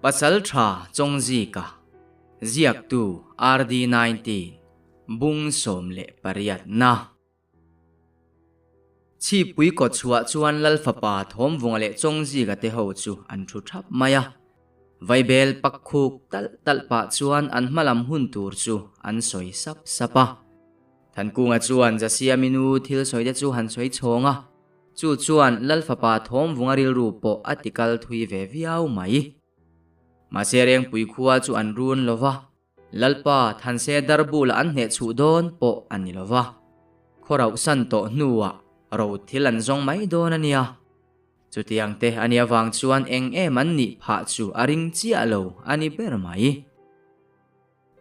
Pasaltha Chawngzika, Ziaktu RD 19, Bung 18 na. Chhipui kawtchhuah chuan Lal fapa Thawmvunga leh Chawngzika te ho chu an thu thap mai a. Vaibel pak khuk talh talh pah chuan an hmalam hun tur chu an sawi sap sap a. Thankunga chuan Zasiami nu thil sawi te chu han sawi chhawng a. Chu chuan Lal fapa Thawmvunga rilru pawh a ti kal thui ve viau mai. Mahse Rengpui khua chu an run lo va, Lalpa Thanse Darbula an hneh chhuh dawn pawh a ni lo va. Khaw rauhsan tawh hnuah ro thil an zawng mai dawn a nia. Chutiang te a nih avang chuan eng em an nih phah chu a ring chiah lo a ni ber mai.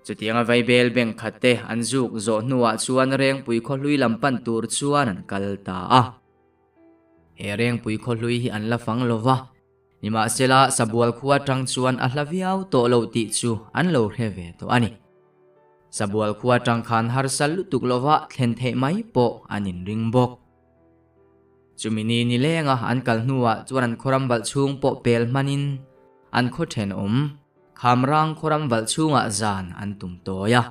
Chutianga Vaibel bank khat te an zuk zawh hnuah chuan Rengpui khawhlui lam pan tur chuan an kal ta a. He Rengpui khawhlui hi an la fang lo va, nimahsela Sabual khua tang chuan a hla viau tawh lo tih chu an lo hre ve tawh a ni. Sabual khua tang khan harsa lutuk lova thlen theih mai pawh an inring bawk. Chumi ni nilenga an kal hnuah chuan an khawram valh chhung pawh pel hmanin an khaw thenawm Khamrang khawram valh chhungah zan an tum tawi a.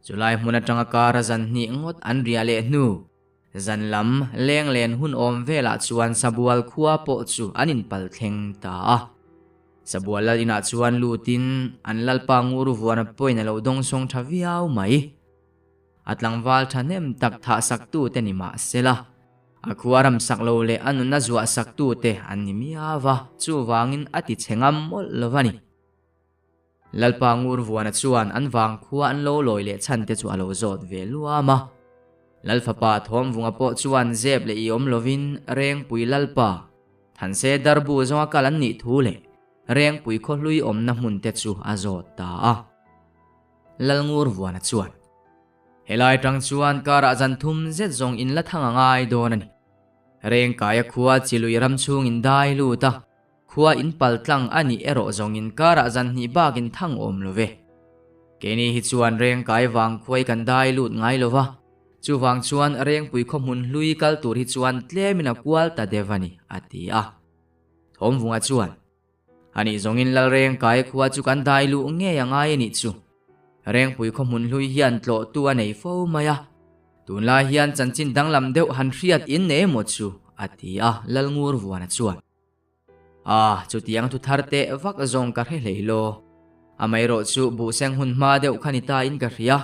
Chulai hmun atanga kara zan hnih ngawt an riah leh hnu zan lam leng len hun awm velah chuan Sabual khua pawh chu an inpal thleng ta a. Sabual lal inah chuan lutin an lalpa ngur vuana pawhin a lo dawngsawng tha viau mai. A tlangval thahnem tak thah saktute ni mah sela, a khua ram sak lo leh a nunna zuah saktute an ni miau a, chuvangin a ti chhe ngam mawlh lo a ni. Lalpa Ngurvuana chuan an vang khua an lo lawi leh chhan te chu a lo zawt ve luam a. Lalfapa Thawmvunga pawh chuan zep leh i awm lovin Rengpui Lalpa, Thanse Darbu zawnga kal an nih thu leh Rengpui khawhlui awmna hmun te chu a zawt ta a. Lalngurvuana chuan, Helai tang chuan karah zan thum zet zawng in la thang a ngai dawn a ni. Rengkaia khua chilui ram chhung in dai lut a, khua in pal tlang a nih erawh zawng in karah zan hnih bak in thang awm lo ve. Keini hi chuan Rengkai vang khuai kan dai lut ngai lo va, chuvang chuan Rengpui khaw hmun hlui kal tur hi chuan tlem in a kual ta deuh a ni, a ti a. Thawmvunga chuan. Anih zawngin Lalrengkai khua chu kan dai luh ngei a ngai a nih chu. Rengpui khaw hmun hlui hian tlawhtu a nei fo mai a. Tunlai hian chanchin danglam deuh han hriat in nei emaw chu, a ti a, Lalngurvuana chuan. Ah, chutiang thu thar teh vak zawng ka hre hlei law. Amaherawh chu buhseng hun hma deuh kha ni ta in ka hria.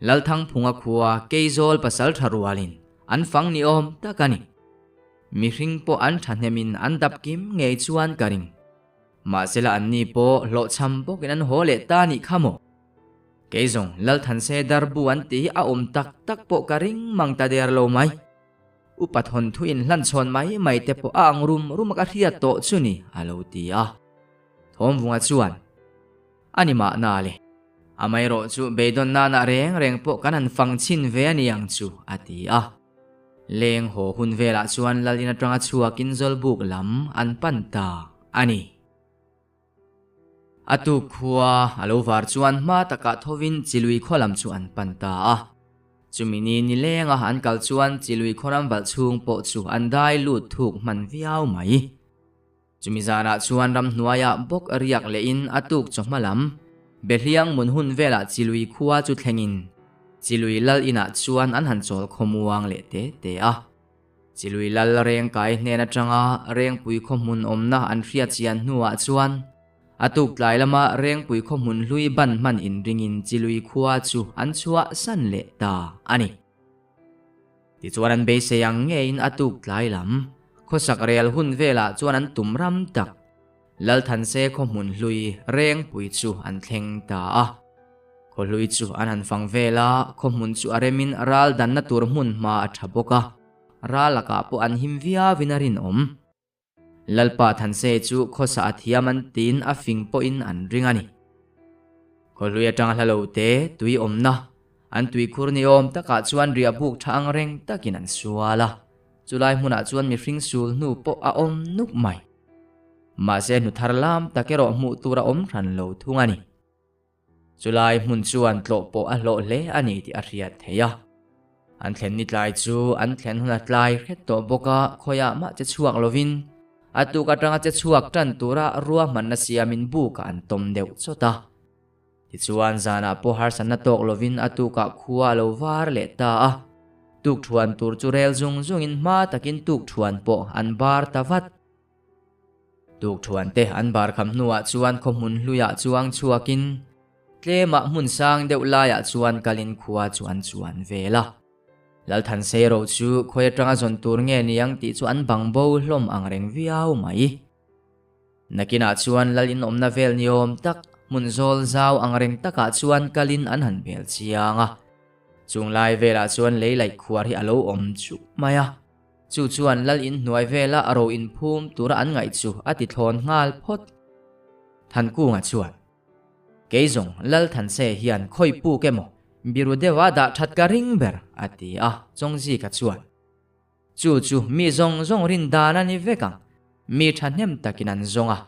Lalthangphunga khua Keizawl pasal tha rualin an fang ni awm tak a ni. Mihring pawh an thahnemin an dap kim ngei chuan ka ring. Mahsela anni pawh hlawhchham bawkin an haw leh ta nih kha maw? Kei zawng Lalthanse darbu an tih hi a awm tak tak pawh ka ring mang ta der lo mai. Upa thawnthu inhlanchhawn mai mai te pawh a ang rum rum a ka hriat tawh chu ni, a lo ti a. Thawmvunga chuan, A ni mahna le. Amaherawh chu beidawn nana reng reng pawh kan han fang chhin ve a ni ang chu, a ti a. Leng haw hun velah chuan Lalin atanga chhuakin Zawlbuk lam an pan ta a ni. A tuk khua a lo var chuan hma takah thovin Chilui khaw lam chu an pan ta a. Chumi ni nilenga an kal chuan Chilui khaw ram valh chhung pawh chu an dai lut thuk hman viau mai. Chumi zanah chuan ramhnuaiah bawk riak lehin a tuk chawhma lam Behliang mun hun velah Chilui khua chu thlengin Chilui lal inah chuan an han chawl khawmuang leh te te a. Chilui lal Rengkai hnen atanga Rengpui khaw hmun awmna an hriat chian hnuah chuan a tuk tlai lama Rengpui khaw hmun hlui ban hman inringin Chilui khua chu an chhuah san leh ta a ni. Tichuan an beisei ang ngeiin a tuk tlai lam, khawsak rel hun velah chuan an tum ram tak. Lalthanse khaw hmun hlui Rengpui chu an thleng ta a. Khaw hlui chu an han fang vel a, khaw hmun chu a remin ral danna tur hmun hma a tha bawk a, ral lakah pawh an him viauin a rinawm. Lalpa Thanse chu khawsa a thiam an tiin a fing pawhin an ring a ni. Khaw hlui atang hla lo te tui awmna, an tuikhur ni awm takah chuan riah buk tha ang reng takin an sual a, chulai hmunah chuan mihring sul hnu pawh a awm nuk mai. Mahse hnu thar lam tak erawh hmuh tur a awm hran lo thung a ni. Chulai hmun chuan tlawh pawh a hlawh hle a ni tih a hriat theih a. An thlen ni tlai chu an thlen hun a tlai hret tawh bawk a, khawiah mah che chhuak lovin. A tuk atanga che chhuak tan tura ruahmanna siamin bukah an tawm deuh chawt a. Tichuan zanah pawh harsatna tawk lovin a tukah khua a lo var leh ta a. Tukthuan tur chu rel zung zungin hma takin tukthuan pawh an bar ta vat. Tukthuan te an bar kham hnuah chuan khawhmun hluiah chuang chhuakin tlemah hmun sang deuh laiah chuan kalin khua chu an chuan vel a. Lalthansei ro chu khawi atanga zawn tur nge niang tih chu an bang bo hlawm ang reng viau mai. Nakinah chuan lal inawmna vel ni awm tak, hmun zawl zau ang reng takah chuan kalin an han bel chiang a. Chung lai velah chuan lei laih khuar hi a lo awm chuk mai a. Chu chuan lal inhnuai vela a ro inphum tura an ngaih chu a ti thlawn nghal phawt. Thankunga chuan, Kei zawng Lal Thanse hian khawi puk emaw biru deuha dah that ka ring ber, a ti a, Chawngzika chuan. Chu chu mi zawng zawng rin dan a ni vek ang. Mi thahnem takin an zawng a,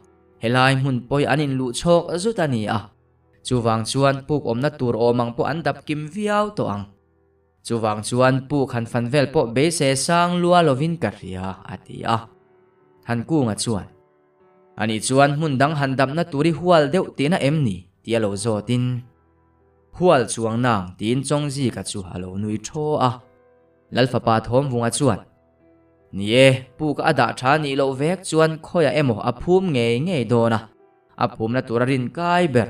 helai hmun pawi an inluh chhawk zut a ni a. Chuvang chuan puk awmna tur awm ang pawh an dap kim viau tawh ang. Chuvang chuan puk han fan vel pawh beisei sang lua lovin ka hria, a ti a. Thankunga chuan, Anih chuan hmun dang han dapna tur i hual deuh tihna em ni? tih a lo zawtin, Hual chuang nang tiin Chawngzika chu a lo nui thaw a. Lalfapa Thawmvunga chuan, Ni e, puk a dah tha nih loh vek chuan khawiah emaw a phum ngei ngei dawn a, a phumna tur a rin kai ber.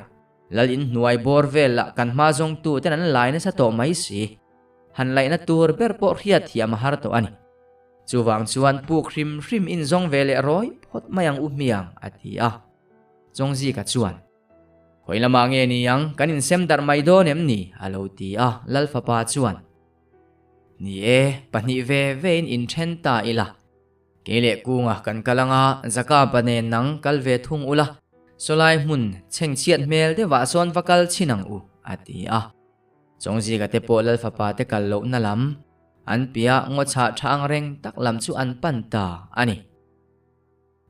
Lal in hnuai bawr vel lah kan hma zawngtu ten an lai nasa tawh mai si. Han laihna tur ber pawh hriat thiam a har tawh a ni. Chuvang chuan puk hrim hrim in zawng ve leh rawi phawt mai ang u hmiang, a ti a. Chawngzika chuan, Khawi lamah nge ni ang, kan insem darh mai dawn em ni? a lo ti a, Lalfapa chuan, Ni e, pahnih ve vein inthen ta ila. Kei leh kunga kan kal anga Zakapa nen nang kal ve thung ula, sawlai hmun chhengchhiat hmel deuhah sawn va kal chhin ang u, a ti a. Chawngzika te pawh Lalfapa te kal lohna lam, an piah ngaw chhah tha ang reng tak lam chu an pan ta a ni.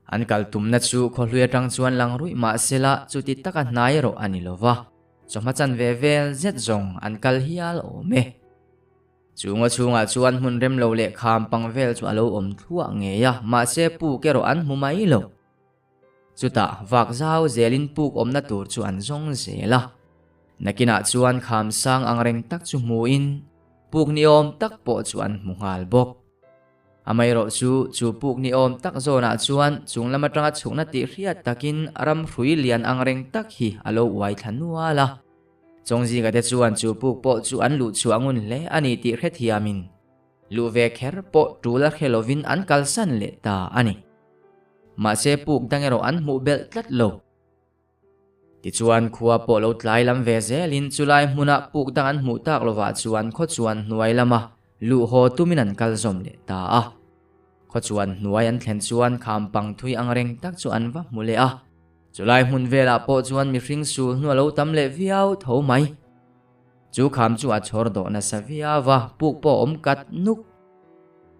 An kal tumna chu khawhlui atang chuan lang ruih mah sela chuti taka hnai erawh a ni lo va, chawhma chanve vel zet zawng an kal hial awm e. Chu ngaw chhungah chuan hmun rem lo leh kham pang vel chu a lo awm thluah ngei a, mahse puk erawh an hmu mai lo. Chutah vak zau zelin puk awmna tur chu an zawng zel a. Nakinah chuan kham sang angreng tak chu hmuin puk ni awm tak pawh chu an hmu nghal bawk. Amaherawh chu, chu puk ni awm tak zawnah chuan chung lam atanga chhukna tih hriat takin ram hrui lian angreng tak hi a lo uai thla nual a. Chawngzinga te chuan chu puk pawh chu an luh chhuah ngun hle a ni tih hrethiamin luh ve kher pawh tul a hre lovin an kalsan leh ta a ni. Mahse puk dang erawh an hmuh belh tlat lo. Tichuan khua pawh lo tlai lam ve zelin chulai hmuna puk dang an hmuh tak lovah chuan khawchuan hnuai lama luh haw tumin an kal zawm leh ta a. Khawchuan hnuai an thlen chuan kham pang thui ang reng tak chu an va hmu leh a. Chulai hmun velah pawh chuan mihring sul hnu a lo tam leh viau tho mai. Chu kham chu a chhawr dawh nasa viau a, puk pawh a awm kat nuk.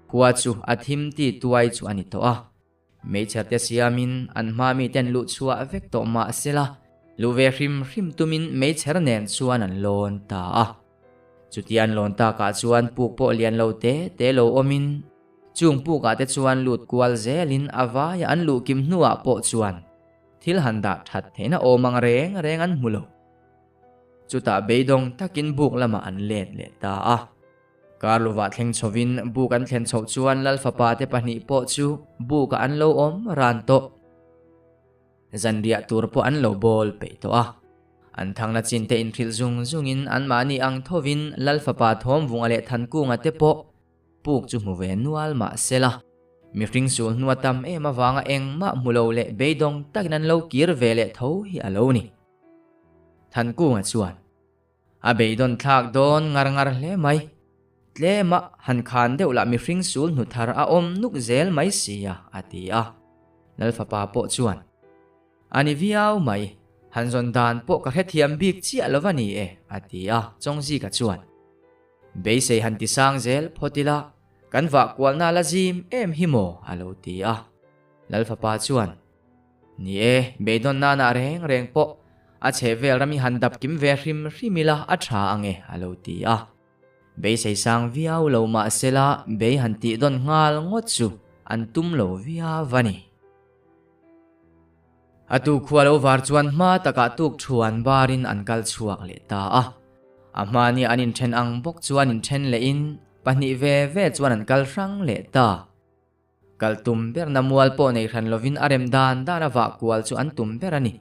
Khua chu a thim ti tuai chu a ni tawh a. Hmeichhe te siamin an hma miten luh chhuah vek tawh mah sela, luh ve hrim hrim tumin meichher nen chuan an lawn ta a. Chutia an lawn takah chuan puk pawh lian lo te te lo awmin, chung pukah te chuan lut kual zelin a vaia an luh kim hnuah pawh chuan thil han dah that theihna awm ang reng reng an hmu lo. Chutah beidawng takin buk lamah an let leh ta a. Kar lovah thleng chhovin buk an thlen chhoh chuan Lal fapa te pahnih pawh chu bukah an lo awm ran tawh. Zanriah tur pawh an lo bawl peih tawh a. An thangna chin te inhrilh zung zungin anmahni ang thovin Lal fapa Thawmvunga leh Thankunga te pawh puk chu hmu ve nual mah sela. Mihring sul hnua tam em avanga engmah hmu lo leh beidawng takin an lo kir ve leh tho hi a lo ni. Thankunga chuan. A beidawn thlak dawn ngar ngar hle mai. Tlema han khan deuh lah mihring sul hnu thar a awm nuk zel mai sia, a ti a. Lalfapa pawh chuan, A ni viau mai, han zawn dan pawh ka hrethiam bik chiah lo va ni e, a ti a. Chawngzika chuan, Beisei han ti sang zel phawt ila, kan vah kualna la zim em hi maw, a lo ti a. Lalfapa chuan, Ni e, beidawn nana reng reng pawh a chhehvel ram i han dap kim ve hrim hrim ila a tha ang e, a lo ti a. Beisei sang viau lo mahsela bei han tih dawn nghal ngawt chu an tum lo viau a ni. A tuk khua lo var chuan hma takah tuk thuan barin an kal chhuak leh ta a. A hmani an inthen ang bawk chuan inthen lehin pahnih ve ve chuan an kal hrang leh ta. Kal tum berna mual pawh nei hran lovin a rem dan dan a vah kual chu an tum ber a ni.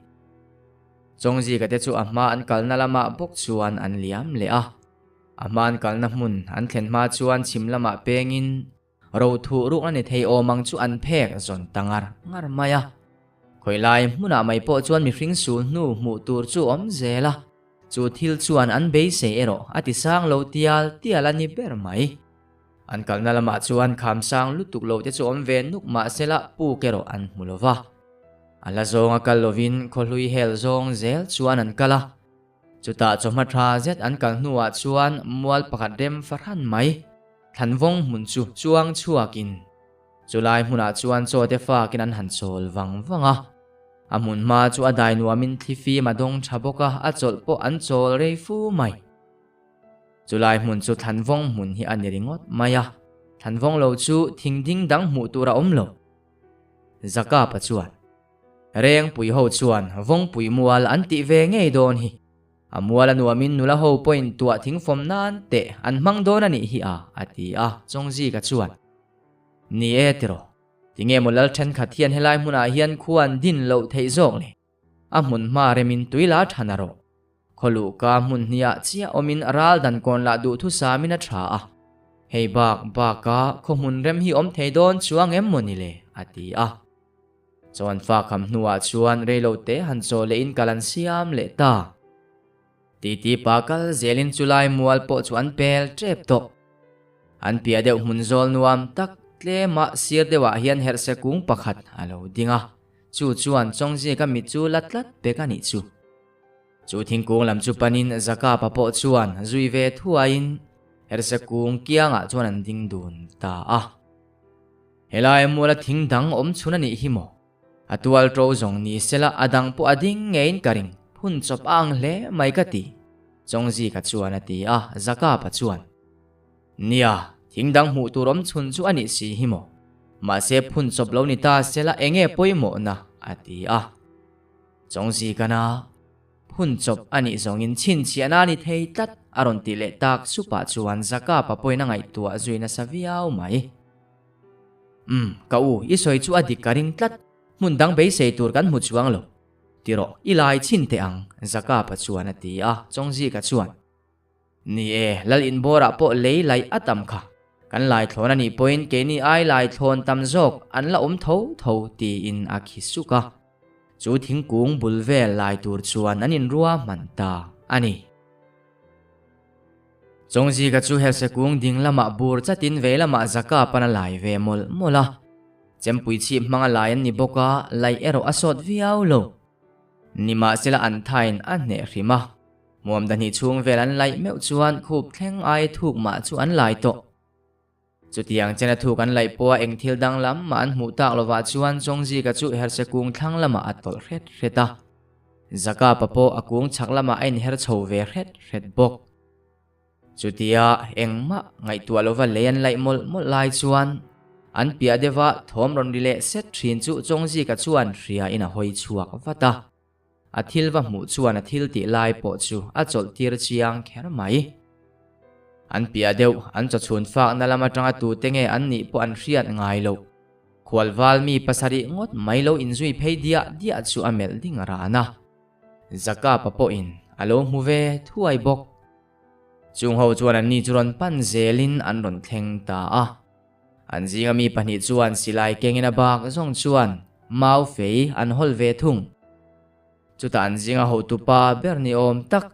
Chawngzika te chu a hma an kalna lamah bawk chuan an liam leh a. A hma an kalna hmun an thlen hma chuan chhim lamah pengin ro thuh rukna ni thei awm ang chu an phek zawn ta ngar ngar mai a. Khawilai hmunah mai pawh chuan mihring sul hnu hmuh tur chu awm zel a, chu thil chuan an beisei erawh a ti sang lo tial tial a ni ber mai. An kalna lamah chuan kham sang lutuk lo te chu awm ve nuk mah sela puk erawh an hmu lo va. A la zawnga kal lovin khawhlui hel zawng zel chuan an kal a. Chutah chawhma tha zet an kal hnuah chuan mual pakhat rem fahran mai Thlanvawng hmun chu chuang chhuakin chulai hmunah chuan chaw te fakin an han chawl vang vang a. A hmun hma chu a dai nuamin thlifim a dawng tha bawk a, a chawlh pawh an chawl rei fu mai. Chulai hmun chu Thlanvawng hmun hi a ni ringawt mai a, Thlanvawng lo chu thing ding dang hmuh tur a awm lo. Zakapa chuan, Rengpui ho chuan Vawngpui mual an tih ve ngei dawn hi. A mual a nuamin nula ho pawhin tuah thingfawm nan teh an hmang dawn a nih hi a, a ti a, Chawngzika chuan, Ni e tiraw, tinge maw lal thenkhat hian helai hmunah hian khua an din loh theih zawk le? A hmun hma remin tui la than a rawh. Khawluhka hmun hniah chiah awmin ral dan kawn lah duhthusamin a tha a. Hei bak baka khaw hmun rem hi awm thei dawn chuang em maw ni le? a ti a. Chuan fa kham hnuah chuan reilo te han chaw lehin kal an siam leh ta. Titi pa kal zelin chulai mual pawh chu an pel tep tawh. An piah deuh hmun zawl nuam tak tlema sir deuhah hian herhse kung pakhat a lo ding a. Chu chuan Chawngzika mit chu la tlat pek a nih chu. Chu thingkung lam chu panin Zakapa pawh chuan zui ve thuaiin herhse kung kiangah chuan an ding dun ta a. Helai muala thing dang awm chhun a nih hi maw? A tual ṭo zawng ni sela a dang pawh a ding ngeiin ka ring, phun chawp a ang hle mai ka ti. Chawngzika chuan a ti a, Zakapa chuan, Nia, thing dang hmuh tur awm chhun chu a nih si hi maw? Mahse phun chawp lo ni ta sela enge pawimawhna? a ti a. Chawngzikana, Phun chawp a nih zawngin chhinchhiahna a ni thei tlat a rawn tih leh tak supah chuan Zakapa pawhin a ngaihtuah zui nasa viau mai. Umm, ka u, i sawi chu a dik ka ring tlat, hmun dang beisei tur kan hmu chuang lo. Ti rawh, i lai chhin teh ang, Zakapa chuan a ti a, Chawngzika chuan. Ni e, Lal inbawrah pawh lei laih a tam kha. Kan laithlawn a nih pawhin keini ai laithlawn tam zawk an la awm tho tho tiin a khi suk a. Chu thingkung bul vel lai tur chuan an inrua hman ta a ni. Chawngzika chu helse kung ding lamah bur chatin vei lamah zaka pan a lai ve mawlh mawlh a. Chempui chhip hmanga lai an ni bawk a, laih erawh a sawt viau lo. Nimahsela an thain a hneh hrim a. Muam dahnih chhung vel an laih meuh chuan khup thleng ai thuk mah chu an lai tawh. Chutiang chena thuk an laih pawha eng thil danglam mah an hmuh tak lovah chuan Chawngzika chu herse kung thlang lamah a tawlh hret hret a. Zakapa pawh a kung chhak lamah a inher chho ve hret hret bawk. Chutia engmah ngaihtuah lova lei an laih mawlh mawlh lai chuan an piah deuha thawm rawn ri leh set thin chu Chawngzika chuan hria in a hawi chhuak vat a. A thil va hmuh chuan a thil tih lai pawh chu a chawlh tir chiang kher mai. An piah deuh, an chawchhun fakna lam atanga tute nge an nih pawh an hriat ngai loh. Khualval mi pasarih ngawt mai lo inzui phei diah diah chu a melh ding ran a. Zakapa pawhin a lo hmu ve thuai bawk. Chung ho chuan anni chu rawn pan zelin an rawn thleng ta a. An zinga mi pahnih chuan silai kengin a bak zawng chuan mau fei an hawl ve thung. Chutah an zinga hotupa ber ni awm tak,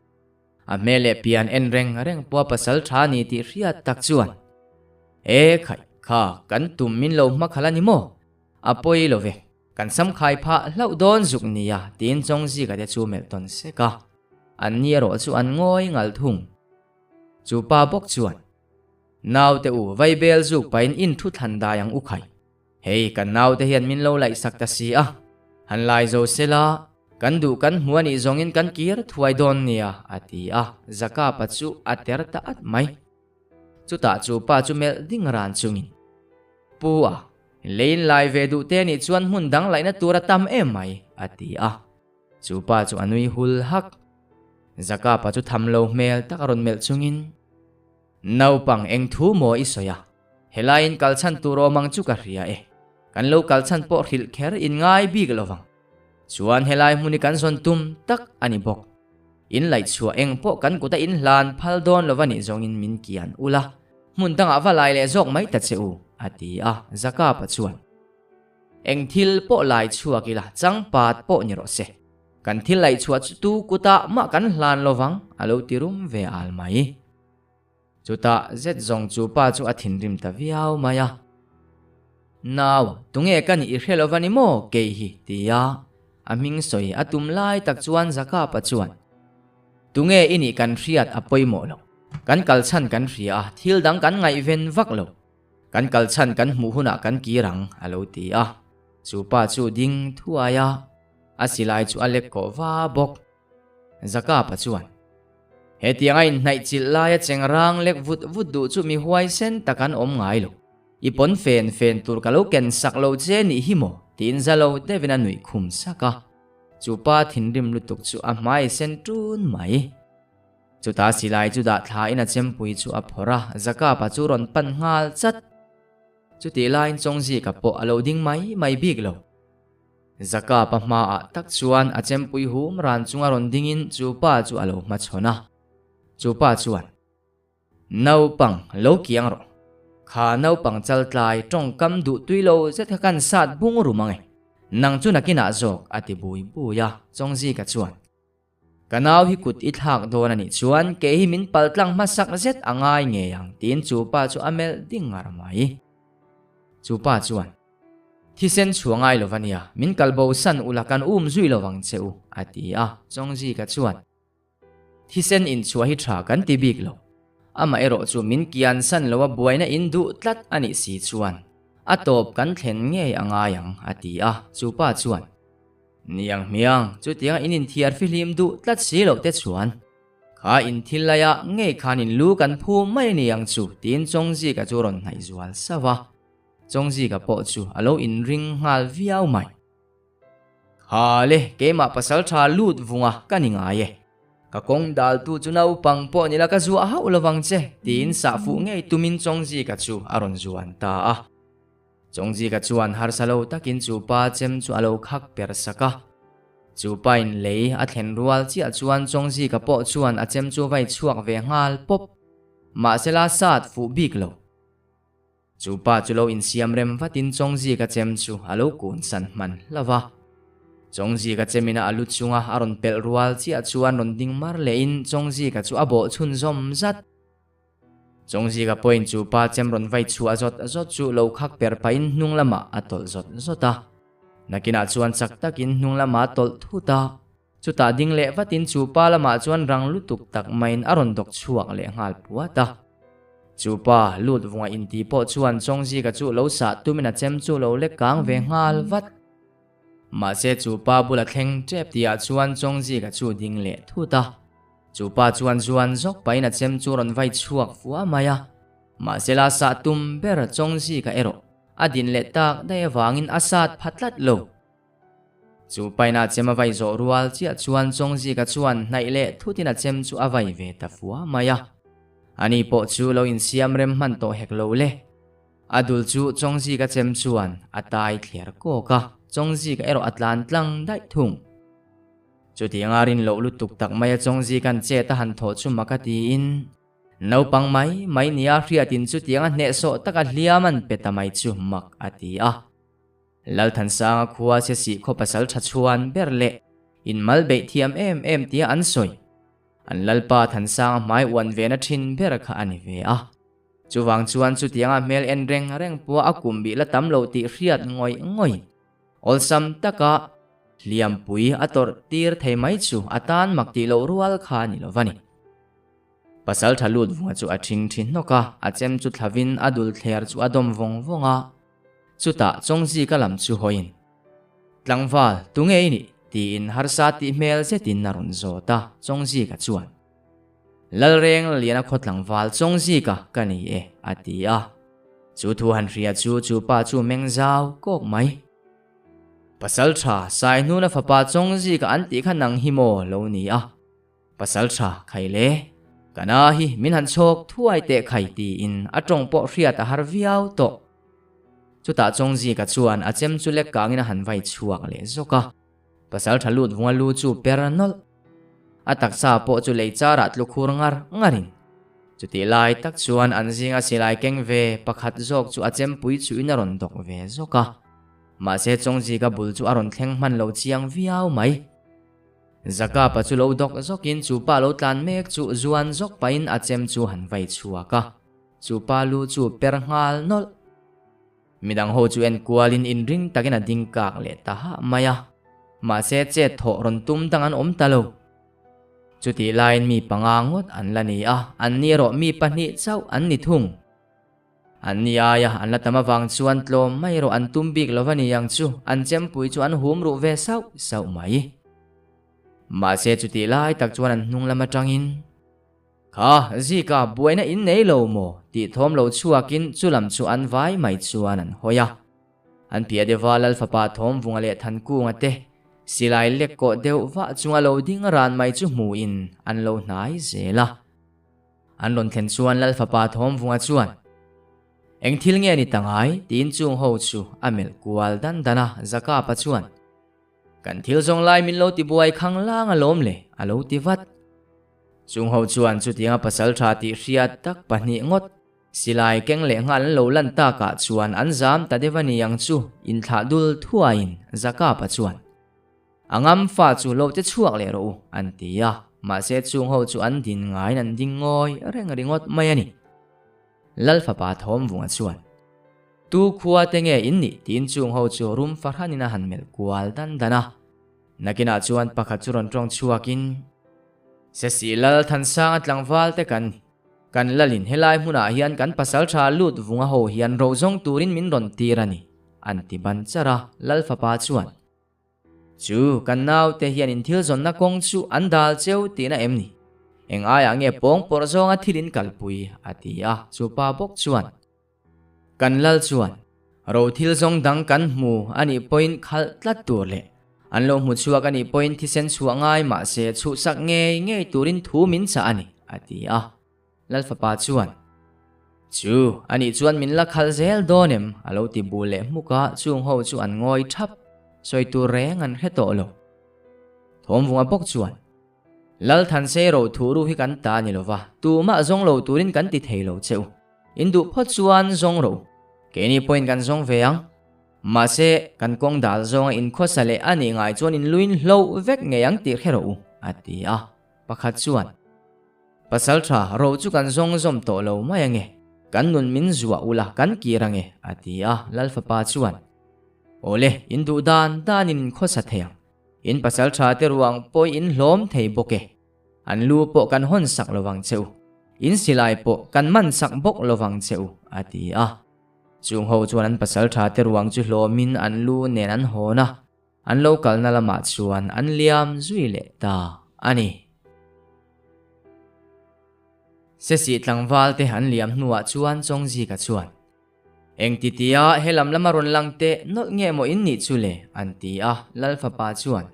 a hmel leh pian en reng reng pawha pasal tha ni tih hriat tak chuan, E khaih, kha kan tum min lo hma khalh a ni maw? A pawi lo ve, kan sam khai phah hlauh dawn zuk nia tiin Chawngzika te chu melh tawn sek a. An ni erawh chu an ngawi ngal thung. Chu pa bawk chuan, Naute u, vaibel zuk pahin in thu thlan dai ang u khai. Hei, kan naute hian min lo laihsak ta si a. Han lai zo sela, kan duh kan hmu a nih zawngin kan kir thuai dawn nia, a ti a, Zakapa chu a ter ta at mai. Chutah chu pa chu melh ding ran chungin, Pu a. Leiin lai ve duh te nih chuan hmun dang laihna tur a tam em mai, a ti a. Chu pa chu a nui hul hak. Zakapa chu tham lo hmel tak a rawn melh chungin, Naupang eng thu maw i sawi a? Helaiin kal chhan tur awm ang chu ka hria e. Kan lo kal chhan pawh hrilh kher in ngai bik lo vang. Chuan helai hmun hi kan zawn tum tak a ni bawk. In laihchhuah eng pawh kan kuta in hlan phal dawn lo va nih zawngin min kian ula, hmun dangah va lai leh zawk mai ta che u, a ti a, Zakapa chuan. Eng thil pawh lai chhuak ila, changpat pawh ni rawh se. Kan thil laihchhuah chu tu kutah mah kan hlan lo vang, a lo ti rum ve al mai. Chutah zet zawng chu pa chu a thinrim ta viau mai a. Nau, tunge ka nih i hre lo va ni maw kei hi? ti a, a hming sawi a tum lai tak chuan Zakapa chuan, Tunge i nih kan hriat a pawimawh lo. Kan kal chhan kan hria a, thil dang kan ngaihven vak lo. Kan kal chhan kan hmuh hunah kan kir ang, a lo ti a. Chu pa chu ding thuai a, a silai chu a lek kawh va bawk. Zakapa chuan, Hetiang a inhnaih chilh laia cheng rang lek vut vut duh chu mi huaisen tak an awm ngai lo. I pawn fen fen tur ka lo ken sak lo che nih hi maw? tiin za lo deuhin a nuih khum sak a. Chu pa thinrim lutuk chu a hmai sen ṭun mai. Chutah silai chu dah thlain a chempui chu a phawrh a, Zakapa chu rawn pan nghal chat. Chutih laiin Chawngzika pawh a lo ding mai mai bik lo. Zakapa hmaah tak chuan a chempui hum ran chunga rawn dingin chu pa chu a lo hmachhawn a. Chu pa chuan, Naupang, lo kiang rawh. Kha naupang chaltlai tawngkam duh tui lo zet kha kan sat bung rum ang e. Nang chu nakinah zawk, a ti bui bui a. Chawngzika chuan, Ka nau hi kut i thlak dawn a nih chuan kei hi min paltlang hmasak zet a ngai ngei ang, tiin chu pa chu a melh ding ngar mai. Chu pa chuan, Thisen chhuah ngai lo va nia, min kal bo san ula kan um zui lo vang che u, a ti a. Chawngzika chuan, Thisen inchhuah hi tha kan ti bik lo. Amaherawh chu min kian san lo a buaina in duh tlat a nih si chuan a tawp kan thlen ngei a ngai ang, a ti a. Chu pa chuan, Niang hmiang, chutianga in inthiar fihlim duh tlat si loh te chuan kha in thil laiah ngei khan in lu kan phu mai a ni ang chu tiin Chawngzika chu rawn hnaih zual sauh a. Chawngzika pawh chu a lo inring nghal viau mai. Ha le, keimah pasal tha lut vunga ka ni ngai e. Ka kawng daltu chu naupang pawh nila ka zuah hauh lovang che tiin sahfuh ngei tumin Chawngzika chu a rawn zuan ta a. Chawngzika chuan harsa lo takin chu pa chem chu a lo khak per sak a. Chu pain lei a thlen rual chiah chuan Chawngzika pawh chuan a chem chu vai chhuak ve nghal pawp. Mahsela sat fuh bik lo. Chu pa chu lo insiam rem vatin Chawngzika chem chu a lo kun san hman hlauh va. Chawngzika chemina a lu chunga a rawn pelh rual chiah chuan rawn ding mar lehin Chawngzika chu a bawh chhunzawm zat. Chawngzika pawhin chu pa chem rawn vai chhuah zawt zawt chu lo khak per pahin hnung lamah a tawlh zawt zawt a. Nakinah chuan chak takin hnung lamah a tawlh thut a. Chutah ding leh vatin chu pa lamah chuan rang lutuk tak maiin a rawn dawk chhuak leh nghal puat a. Chu pa lut vunga inti pawh chuan Chawngzika chu lo sah tumin a chem chu lo lek kang ve nghal vat. Mahse chu pa bula thleng tep tihah chuan Chawngzika chu ding leh thut a. Chu pa chuan zuan zawk pahin a chem chu rawn vai chhuak fua mai a. Mahsela sah tum ber Chawngzika erawh a din leh tak daih avangin a sat pha tlat lo. Chu paina a chem a vai zawh rual chiah chuan Chawngzika chuan hnaih leh thutin a chem chu a vai ve ta fua mai a. Ani pawh chu lo insiam rem hman tawh hek lo le. A dul chu Chawngzika chem chuan a tai thler kawk a, Chawngzika erawh a tlan tlang daih thung. Chutianga rin loh lutuk tak maia Chawngzika'n chet a han thawh chu mak a tiin, naupang mai mai nia hriatin chutianga hnehsawh taka hliam an pe ta mai chu mak a ti a. Lalthansanga khua che sih khaw pasal tha chhuan ber leh inmal beih thiam em em tia an sawi. An Lalpa Thansanga hmai uan vena thin ber kha a ni ve a. Chuvang chuan chutianga hmel en reng reng pawh a kum bih la tam lo tih hriat ngawih ngawih. Awlsam taka hliampui a tawrh tir thei mai chu a tan mak tih loh rual kha a ni lo va ni. Pasal tha lut vunga chu a thing thi hnawk a, a chem chu thlavin a dul thler chu a dawm vawng vawng a. Chutah Chawngzika lam chu hawiin, Tlangval, tunge i nih? tiin harsa tih hmel zetin a rawn zawt a, Chawngzika chuan, Lalreng Liana khaw tlangval Chawngzika ka ni e, a ti a. Chu thu han hria chu chu pa chu meng zau kawk mai. Pasalṭha Saihnuna fapa Chawngzika an tih kha nang hi maw lo ni a? Pasalṭha khai le, ka na hi min han chhawk thuai teh khai tiin a ṭawng pawh hriat a har viau tawh. Chutah Chawngzika chuan a chem chu lek kangin a han vai chhuak leh zawk a. Pasalṭha lut vunga lu chu per nawlh. A taksa pawh chu lei charah tlu khur ngar ngarin. Chutih lai tak chuan an zinga silai keng ve pakhat zawk chu a chempui chuhin a rawn dawk ve zawk a. Mahse Chawngzika bul chu a rawn thleng hman lo chiang viau mai. Zakapa chu lo dawk zawkin chu pa lo tlan mek chu zuan zawk pahin a chem chu han vai chhuak a. Chu pa lu chu per nghal nawlh. Midang ho chu en kualin inring takin a ding kak leh ta hah mai a. Mahse chet thawh rawn tum dang an awm ta lo. Chutih laiin mi panga ngawt an la ni a, an ni erawh mi pahnih chauh an ni thung. An ni aia an la tam avang chuan tlawm mai erawh an tum bik lo va ni ang chu, an chempui chu an hum ruh ve sauh sauh mai. Mahse chutih lai tak chuan an hnung lam atangin. Kha, Zika, buaina in nei lo maw? tih thawm lo chhuakin chu lam chu an vai mai chuan an hawi a. An piah deuha Lal fapa Thawmvunga leh Thankunga te silai lek kawh deuh vah chunga lo ding ran mai chu hmuhin an lo hnai zel a. An rawn thlen chuan Lal fapa Thawmvunga chuan, Eng thil nge ni ta ngai? tiin chung ho chu a melh kual dan dan a, Zakapa chuan, Kan thil zawng lai min lo ti buai khang lang alawm le, a lo ti vat. Chung ho chuan chutianga pasal tha tih hriat tak pahnih ngawt silai keng leh nghal an lo lan takah chuan an zam ta deuh a ni ang chu inthlah dul thuaiin Zakapa chuan a ngam fa chu lo che chhuak leh rawh u an ti a, mahse chung ho chu an din ngaiin an ding ngawi reng ringawt mai a ni. Lal fapa Thawmvunga chuan Tu khua te nge in nih tiin chung ho chu rum fahranin a han melh kual dan dan a. Nakinah chuan pakhat chu rawn tawng chhuakin, Sesi Lal Thansanga tlangval te kan ni. Kan lalin helai hmunah hian kan pasal tha lut vunga ho hian ro zawng turin min rawn tir a ni, an ti ban char a, Lal fapa chuan, Chu, kan naute hian in thil zawnna kawng chu an dal cheu tihna em ni? Eng aiah nge pawng pawrh zawnga thil in kalpui? a ti a, chu pa bawk chuan, Kan lal chuan ro thil zawng dang kan hmu a nih pawhin khalh tlat tur leh an lo hmu chhuak a nih pawhin thisen chhuah ngai mah se chhuhsak ngei ngei turin thu min chah a ni, a ti a. Lal fapa chuan, Chu, a nih chuan min la khalh zel dawn em? a lo ti bu leh hmuk a, chung ho chu an ngawi thap, sawi tur reng an hre tawh lo. Thawmvunga bawk chuan, Lal Thansei ro thu ru hi kan ta ni lova, tumah zawng lo turin kan ti thei lo che u. In duh phawt chuan zawng ro. Keini pawhin kan zawng ve ang. Mahse, kan kawng dal zawnga inkhawsa leh a nih ngai chuan in luin hloh vek ngei ang tih hre rawh u, a ti a. Pakhat chuan, Pasal tha, ro chu kan zawng zawm tawh lo mai ange. Kan nun min zuah ula, kan kir ange, a ti a. Lal fapa chuan, Awle, in duh dan danin inkhawsa thei ang. In pasal tha te ruang pawh in hlawm thei bawk e. An lu pawh kan hawn sak lo vang che u. In silai pawh kan man sak bawk lo vang che u, a ti a. Chung ho chuan an pasal tha te ruang chu hlawmin an lu nen an hawn a, an lo kalna lamah chuan an liam zui leh ta a ni. Sesih tlangval te an liam hnuah chuan Chawngzika chuan. Engti tia he lam lama rawn lang teh nawlh nge maw in nih chu le? an ti a, Lal fapa chuan,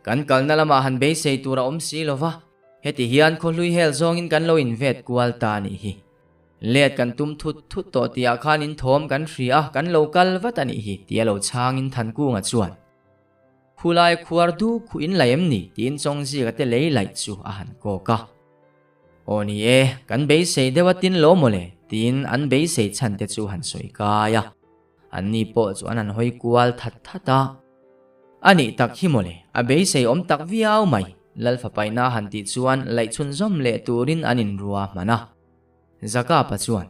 Kan kalna lamah han beisei tur a awm si lo va, heti hian khawhlui hel zawngin kan lo invet kual ta a nih hi. Let kan tum thut thut tawh tihah khan in thawm kan hria a, kan lo kal vat a nih hi, tia lo chhangin Thankunga chuan, Khulai khuar du khu in laih em ni? tiin Chawngzika te lei laih chu a han kawk a. Aw ni e, kan beisei deuh a tin lo mawle, tiin an beisei chhan te chu han sawi kai a. Anni pawh chu an han hawi kual that that a. A nih tak hi mawle, a beisei awm tak viau mai, Lal fapaina han tih chuan laihchhun zawm leh turin an inrua hman a. Zakapa chuan.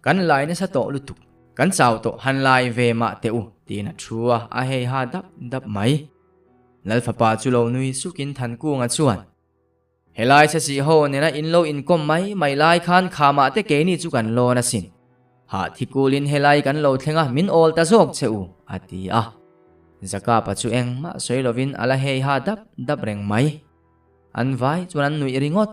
Kan lai nasa tawh lutuk, kan chau tawh han lai ve mah teh u, tiin a thu a, a hei ha dap dap mai. Lal fapa chu lo nui sukin Thankunga chuan. Helai chhasih ho nena in lo inkawm mai mai lai khan khamah te keini chu kan lawn asin. Hah thikulin helai kan lo thleng a, min awl ta zawk che u, a ti a. Zakapa chu engmah sawi lovin a la hei ha dap dap reng mai. An vai chuan an nuih ringawt.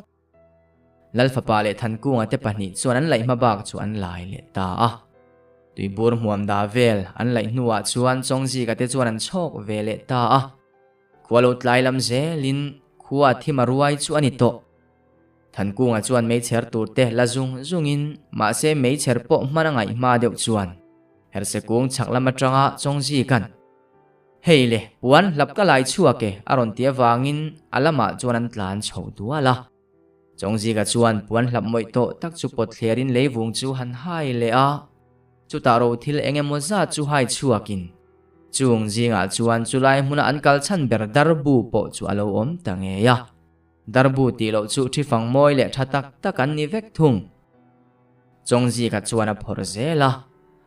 Lalfapa leh Thankunga te pahnih chuan an laih hmabak chu an lai leh ta a. Tuibur hmuam da vel an laih hnuah chuan Chawngzika te chuan an chhawk ve leh ta a. Khua lo tlai lam zelin khua thim a ruai chu a ni tawh. Thankunga chuan meichher tur te la zung zungin mahse meichher pawh hman a ngaih hma deuh chuan Herse kung chhak lam atanga Chawngzika'n Hei le, puan hlap ka lai chhuak e a rawn ti avangin a lamah chuan an tlan chho dual a. Chawngzika chuan puan hlap mawih tawh tak chu pawt thlerin leivung chu han hai leh a, chutah ro thil eng emaw zat chu hai chhuakin chung zingah chuan chulai hmuna an kal chhan ber darbu pawh chu a lo awm ta ngei a. Darbu tih loh chu thi fang mawi leh tha tak tak an ni vek thung. Chawngzika chuan a phawrh zel a,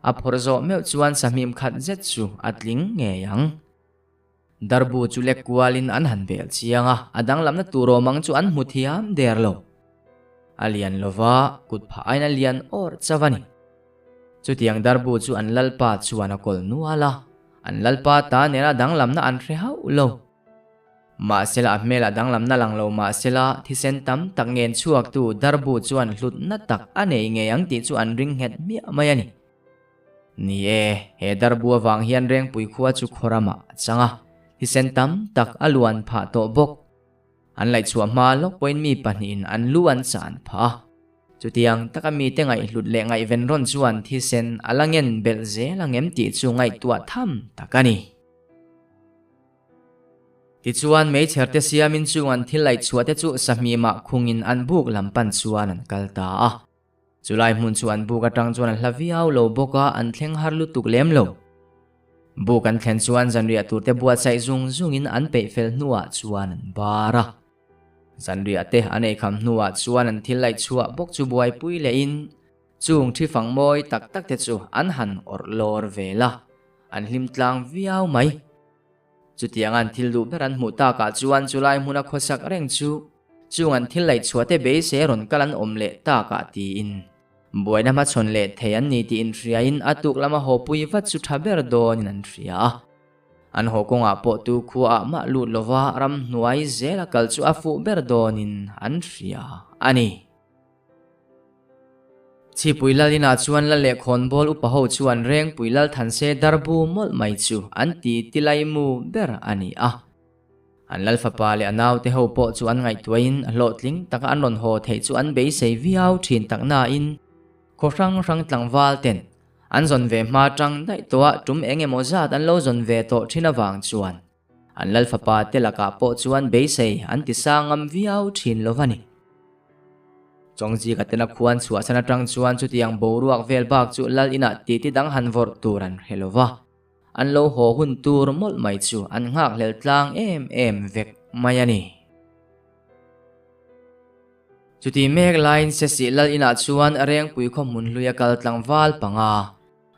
a phawrh zawh meuh chuan sahmim khat zet chu a tling ngei ang. Darbu chu lek kualin an han bel chiang a, a danglamna tur awm ang chu an hmu thiam der lo. A lian lo va, kut phah aiin a lian awr chauh a ni. Chutiang darbu chu an lalpa chuan a kawl nual a, an lalpa ta nena danglamna an hre hauh lo. Mahsela a hmelah danglamna lang lo mahsela thisen tam tak ngen chhuaktu darbu chuan hlutna tak a nei ngei ang tih chu an ring nghet miah mai a ni. Ni e, he darbu avang hian Rengpui khua chu khaw ramah a chang a, thisen tam tak a luan phah tawh bawk. An laihchhuah hma lawk pawhin mi pahnihin an lu an chan phah a. Chutiang taka mite ngaihhlut leh ngaihven rawn chuan thisen a la ngen belh zel ang em tih chu ngaihtuah tham tak a ni. Tichuan, meichher te siamin chung an thil laihchhuah te chu sahmimah khungin an buk lam pan chuan an kal ta a. Chulai hmun chu an buk atang chuan a hla viau lo bawk a, an thleng har lutuk lem lo. Buk an thlen chuan zanriah tur te buatsaih zung zungin an peih fel hnuah chuan an bar a. Zanriah te an eikham hnuah chuan an thil laihchhuah bawk chu buaipui lehin chung thi fang mawi tak tak te chu an han awrh lawr vel a, an hlim tlang viau mai. Chutiang an thil duh ber an hmuh takah chuan chulai hmuna khawsak reng chu chung an thil laihchhuah te beisei a rawn kal an awm leh takah tiin buaina hmachhawn leh thei an ni tih inhriain a tuk lama haw pui vat chu tha ber dawnin an hria a. An haw kawngah pawh tu khuaah mah lut lova ramhnuai zela kal chu a fuh ber dawnin an hria a ni. Chhipui lal inah chuan la leh khawnbawl upa ho chuan Rengpui lal Thanse darbu mawlh mai chu an ti tilaimu ber a ni a. An lal fapa leh a naute ho pawh chu an ngaihtuahin hlawhtling taka an rawn haw theih chu an beisei viau thin tak nain khaw hrang hrang tlangval ten an zawn ve hma tang daih tawh a tum eng emaw zat an lo zawn ve tawh thin avang chuan An lal fapa te lakah pawh chuan beisei an ti sang ngam viau thin lo va ni. Chawngzika tena khuan chhuahsan atang chuan chutiang boruak vel bak chu lal inah titi dang han vawrh tur an hre lo va, an lo haw hun tur mawlh mai chu an nghakhlel tlang em em vek mai a ni. Chuti mek laiin Sesih lal inah chuan Rengpui khaw hmun hlui a kal tlangval panga.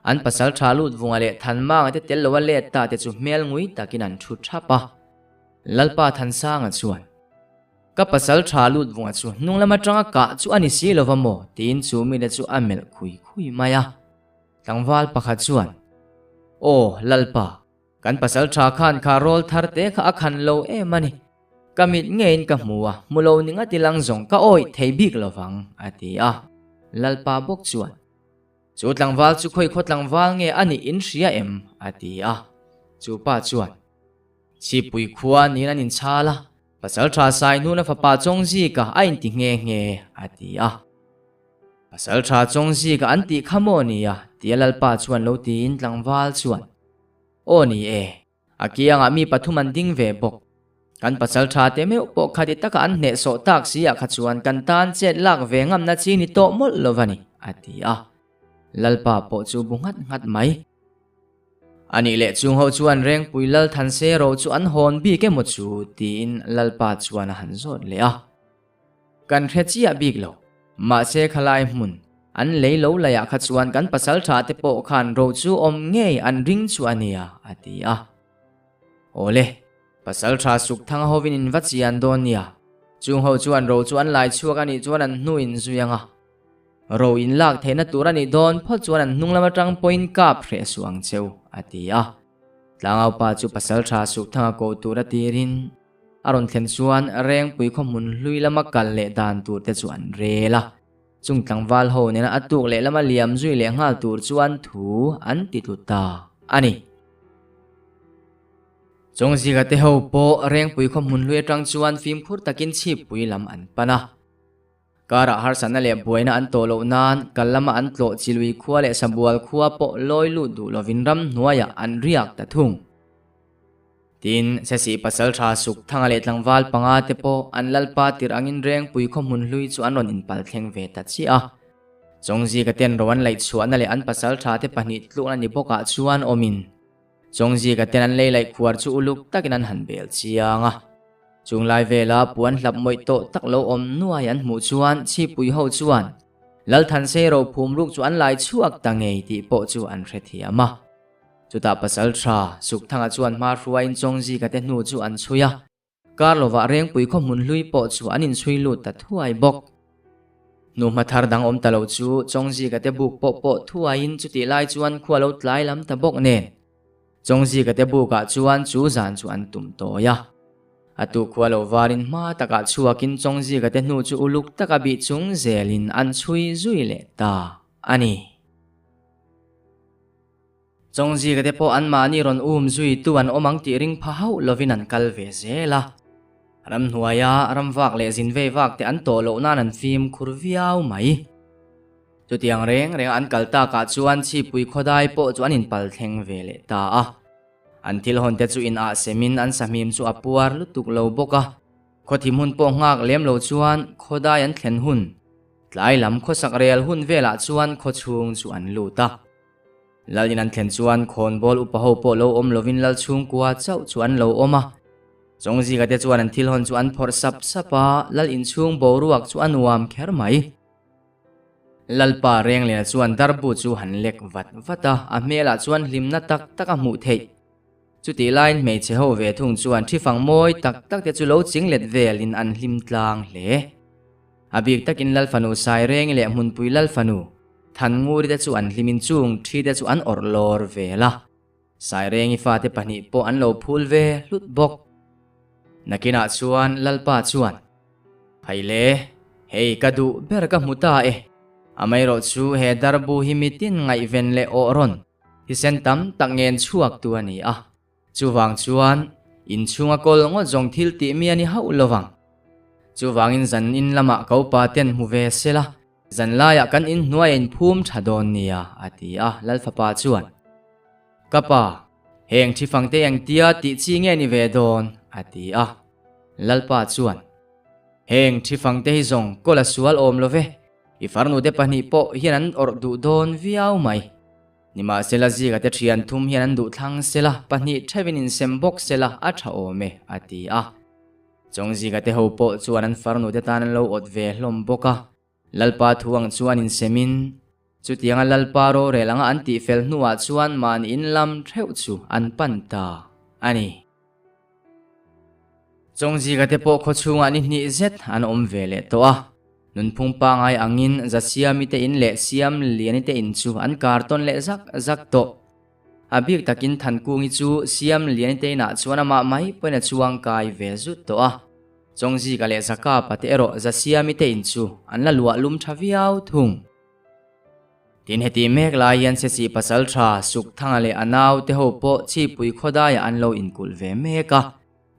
An pasal tha lut vunga leh Thanmanga te tel loa let ta te chu hmel ngui takin an thu thap a. Lalpa Thansanga chuan, Ka pasal tha lut vunga chu hnung lam atanga kah chu a ni si lova maw? tiin chu mite chu a melh khui khui mai a. Tlangval pakhat chuan, Aw, Lalpa, kan pasal tha khan kha rawl thar te kha a khan lo em a ni. Ka mit ngeiin ka hmu a, hmu lo ni ngati lang zawng ka awih thei bik lovang, a ti a. Lalpa bawk chuan, Chu tlangval chu khawi khaw tlangval nge a nih in hria em? a ti a. Chu pa chuan, Chhipui khua niin an inchhal a, Pasalṭha Saihnuna fapa Chawngzika a inti nghe nghe, a ti a. Pasalṭha Chawngzika an tih kha maw nia? tia Lalpa chuan lo tiin tlangval chuan, Aw ni e, A kiangah mi pathum an ding ve bawk. Kan pasal tha te meuh pawh khati taka an hnehsawh tak si ah kha chuan kan tan chet lak ve ngamna chi ni tawh mawlh lo va ni, a ti a. Lalpa pawh chu bu nghat nghat mai. A nih leh chung ho chuan Rengpui Lal Thanse ro chu an hawn bik emaw chu tiin Lalpa chuan a han zawt leh a. Kan hre chiah bik lo. Mahse khalai hmun, an lei lo laiah kha chuan kan pasal tha te pawh khan ro chu awm ngei an ring chu a nia, a ti a. Awle, pasal tha suk thang hovin in va chian dawn nia. Chung ho chuan ro chu an lai chhuak a nih chuan an hnu in zui ang a. Ro in lak theihna tur a nih dawn phawt chuan an hnung lam atang pawhin kap hreh suh ang cheu, a ti a. Tlangaupa chu pasal tha suk thanga ko tur a tirin. A rawn thlen chuan Rengpui khaw hmun hlui lama kal leh dan tur te chu an rel a. Chung tlangval ho nena a tuk leh lama liam zui leh nghal tur chuan thu an ti tlu ta a ni. Chawngzika te ho pawh Rengpui khaw hmun hlui atang chuan fimkhur takin chhippui lam an pan a. Karah harsatna leh buaina an tawh loh nan kal lama an tlawh Chilui khua leh Sabual khua pawh lawi lut duh lovin ramhnuaiah an riak ta thung. Tin, Sesih pasal tha suk Thanga leh tlangval panga te pawh an lalpa tirh angin Rengpui khaw hmun hlui chu an rawn inpal thleng ve ta chiah a. Chawngzika ten ro an laih chhuahna leh an pasal tha te pahnih tlukna ni bawkah chuan awmin Chawngzika ten an lei laih khuar chu uluk takin an han bel chiang a. Chung lai vela puan hlap mawih tawh tak lo awm nuai an hmuh chuan Chhipui ho chuan Lalthansei ro phum ruk chu an lai chhuak ta ngei tih pawh chu an hrethiam a. Chutah pasal tha Sukthanga chuan hma hruaiin Chawngzika te hnu chu an chhui a, kar lovah Rengpui khaw hmun hlui pawh chu an inchhui lut ta thuai bawk. Hnu hma thar dang awm ta lo chu Chawngzika te buk pawh pawh thuaiin chutih lai chuan khua lo tlai lam ta bawk nen Chawngzika te bukah chuan chu zan chu an tum tawi a. A tu khua lo varin hma takah chhuakin Chawngzika te hnu chu uluk taka bih chung zelin an chhui zui leh ta a ni. Chawngzika te pawh anmahni rawn um zui tu an awm ang tih ring pha hauh lovin an kal ve zel a. Ramhnuaia ramvak leh zin vei vak te an tawh loh nan an fimkhur viau mai. Chutiang reng renga an kal takah chuan Chhipui khawdai pawh chu an inpal thleng ve leh ta a. An thil hawn te chu in ah semin an sahmim chu a puar lutuk lo bawk a. Khawthim hun pawh nghak lem lo chuan khawdai an thlen hun, tlai lam khawsak rel hun velah chuan khawchhung chu an lut a. Lal in an thlen chuan khawnbawl upa ho pawh lo awm lovin lal chhungkua chauh chu an lo awm a. Chawngzika te chuan an thil hawn chu an phawrh sap sap a, lal inchhung boruak chu a nuam kher mai. Lalpa Renglena chuan darbu chu han lek vat vat a, a hmelah chuan hlimna tak tak a hmuh theih. Chutih laiin hmeichhe ho ve thung chuan thi fang mawi tak tak te chu lo ching let velin an hlim tlang hle. A bik takin Lalfanu Sairengi leh Hmunpui Lalfanu Thannguri te chu an hlimin chung thi te chu an awrh lawr vel a. Sairengi fate pahnih pawh an lo phul ve hlut bawk. Nakinah chuan Lalpa chuan, Phaile, hei ka duh ber ka hmu ta e. Amaherawh chu he darbu hi mitin ngaihven leh awh rawn Thisen tam tak ngen chhuak tu a ni a, chuvang chuan inchhunga kawl ngawt zawng thil tih mi a ni hauh lo vang. Chuvangin zan in lamah ka upa ten hmu ve sela, zan laiah kan inhnuai a inphum tha dawn nia, a ti a, Lalfapa chuan, Ka pa, heng thi fangte engtia tih chi nge ni ve dawn? a ti a, Lalpa chuan, Heng thi fangte hi zawng kawl a sual awm lo ve, I farnute pahnih pawh hian an awrh duh dawn viau mai. Nimahsela Zika te thian thum hian an duh thlang sela, pahnih theuhin insem bawk sela a tha awm e, a ti a. Chawng Zika te ho pawh chuan an farnute tan an lo awt ve hlawm bawk a. Lalpa thu ang chuan insemin, chutianga Lalpa rorel anga an tihfel hnuah chuan mahni inlam theuh chu an pan ta a ni. Chawngzika te pawh khaw chhungah ni hnih zet an awm ve leh tawh a, nunphung pangai angin Zasiami te in leh Siamliani te in chu an kar tawn leh zak zak tawh. A bik takin Thankungi chu Siamliani te inah chuan amah mai pawhin a chuang kai ve zut tawh a, Chawngzika leh Zakapa te erawh Zasiami te in chu an la luah lum tha viau thung. Tin heti mek lai hian Sesi pasal tha Sukthanga leh a naute ho pawh Chhipui khawdaiah an lo inkulh ve mek a,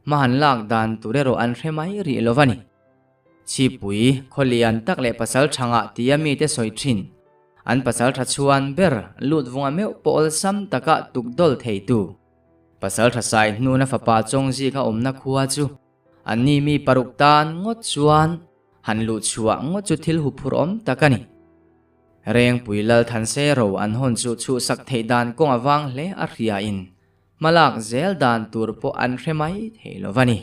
hma han lak dan tur erawh an hre mai rih lo va ni. Chhipui khaw lian tak leh pasal tha ngah tia mite sawi thin, an pasal tha chhuan ber lut vunga meuh pawh awlsam taka tukdawl theitu pasal tha sai hnuna fapa Chawngzika awmna khua chu anni mi paruk tan ngawt chuan Han luh chhuah ngawt chu thil huphur awm tak a ni. Rengpui Lal Thanse ro an hawn chu chhuhsak theih dan kawng a vang hle a hriain hmalak zel dan tur pawh an hre mai thei lo va ni.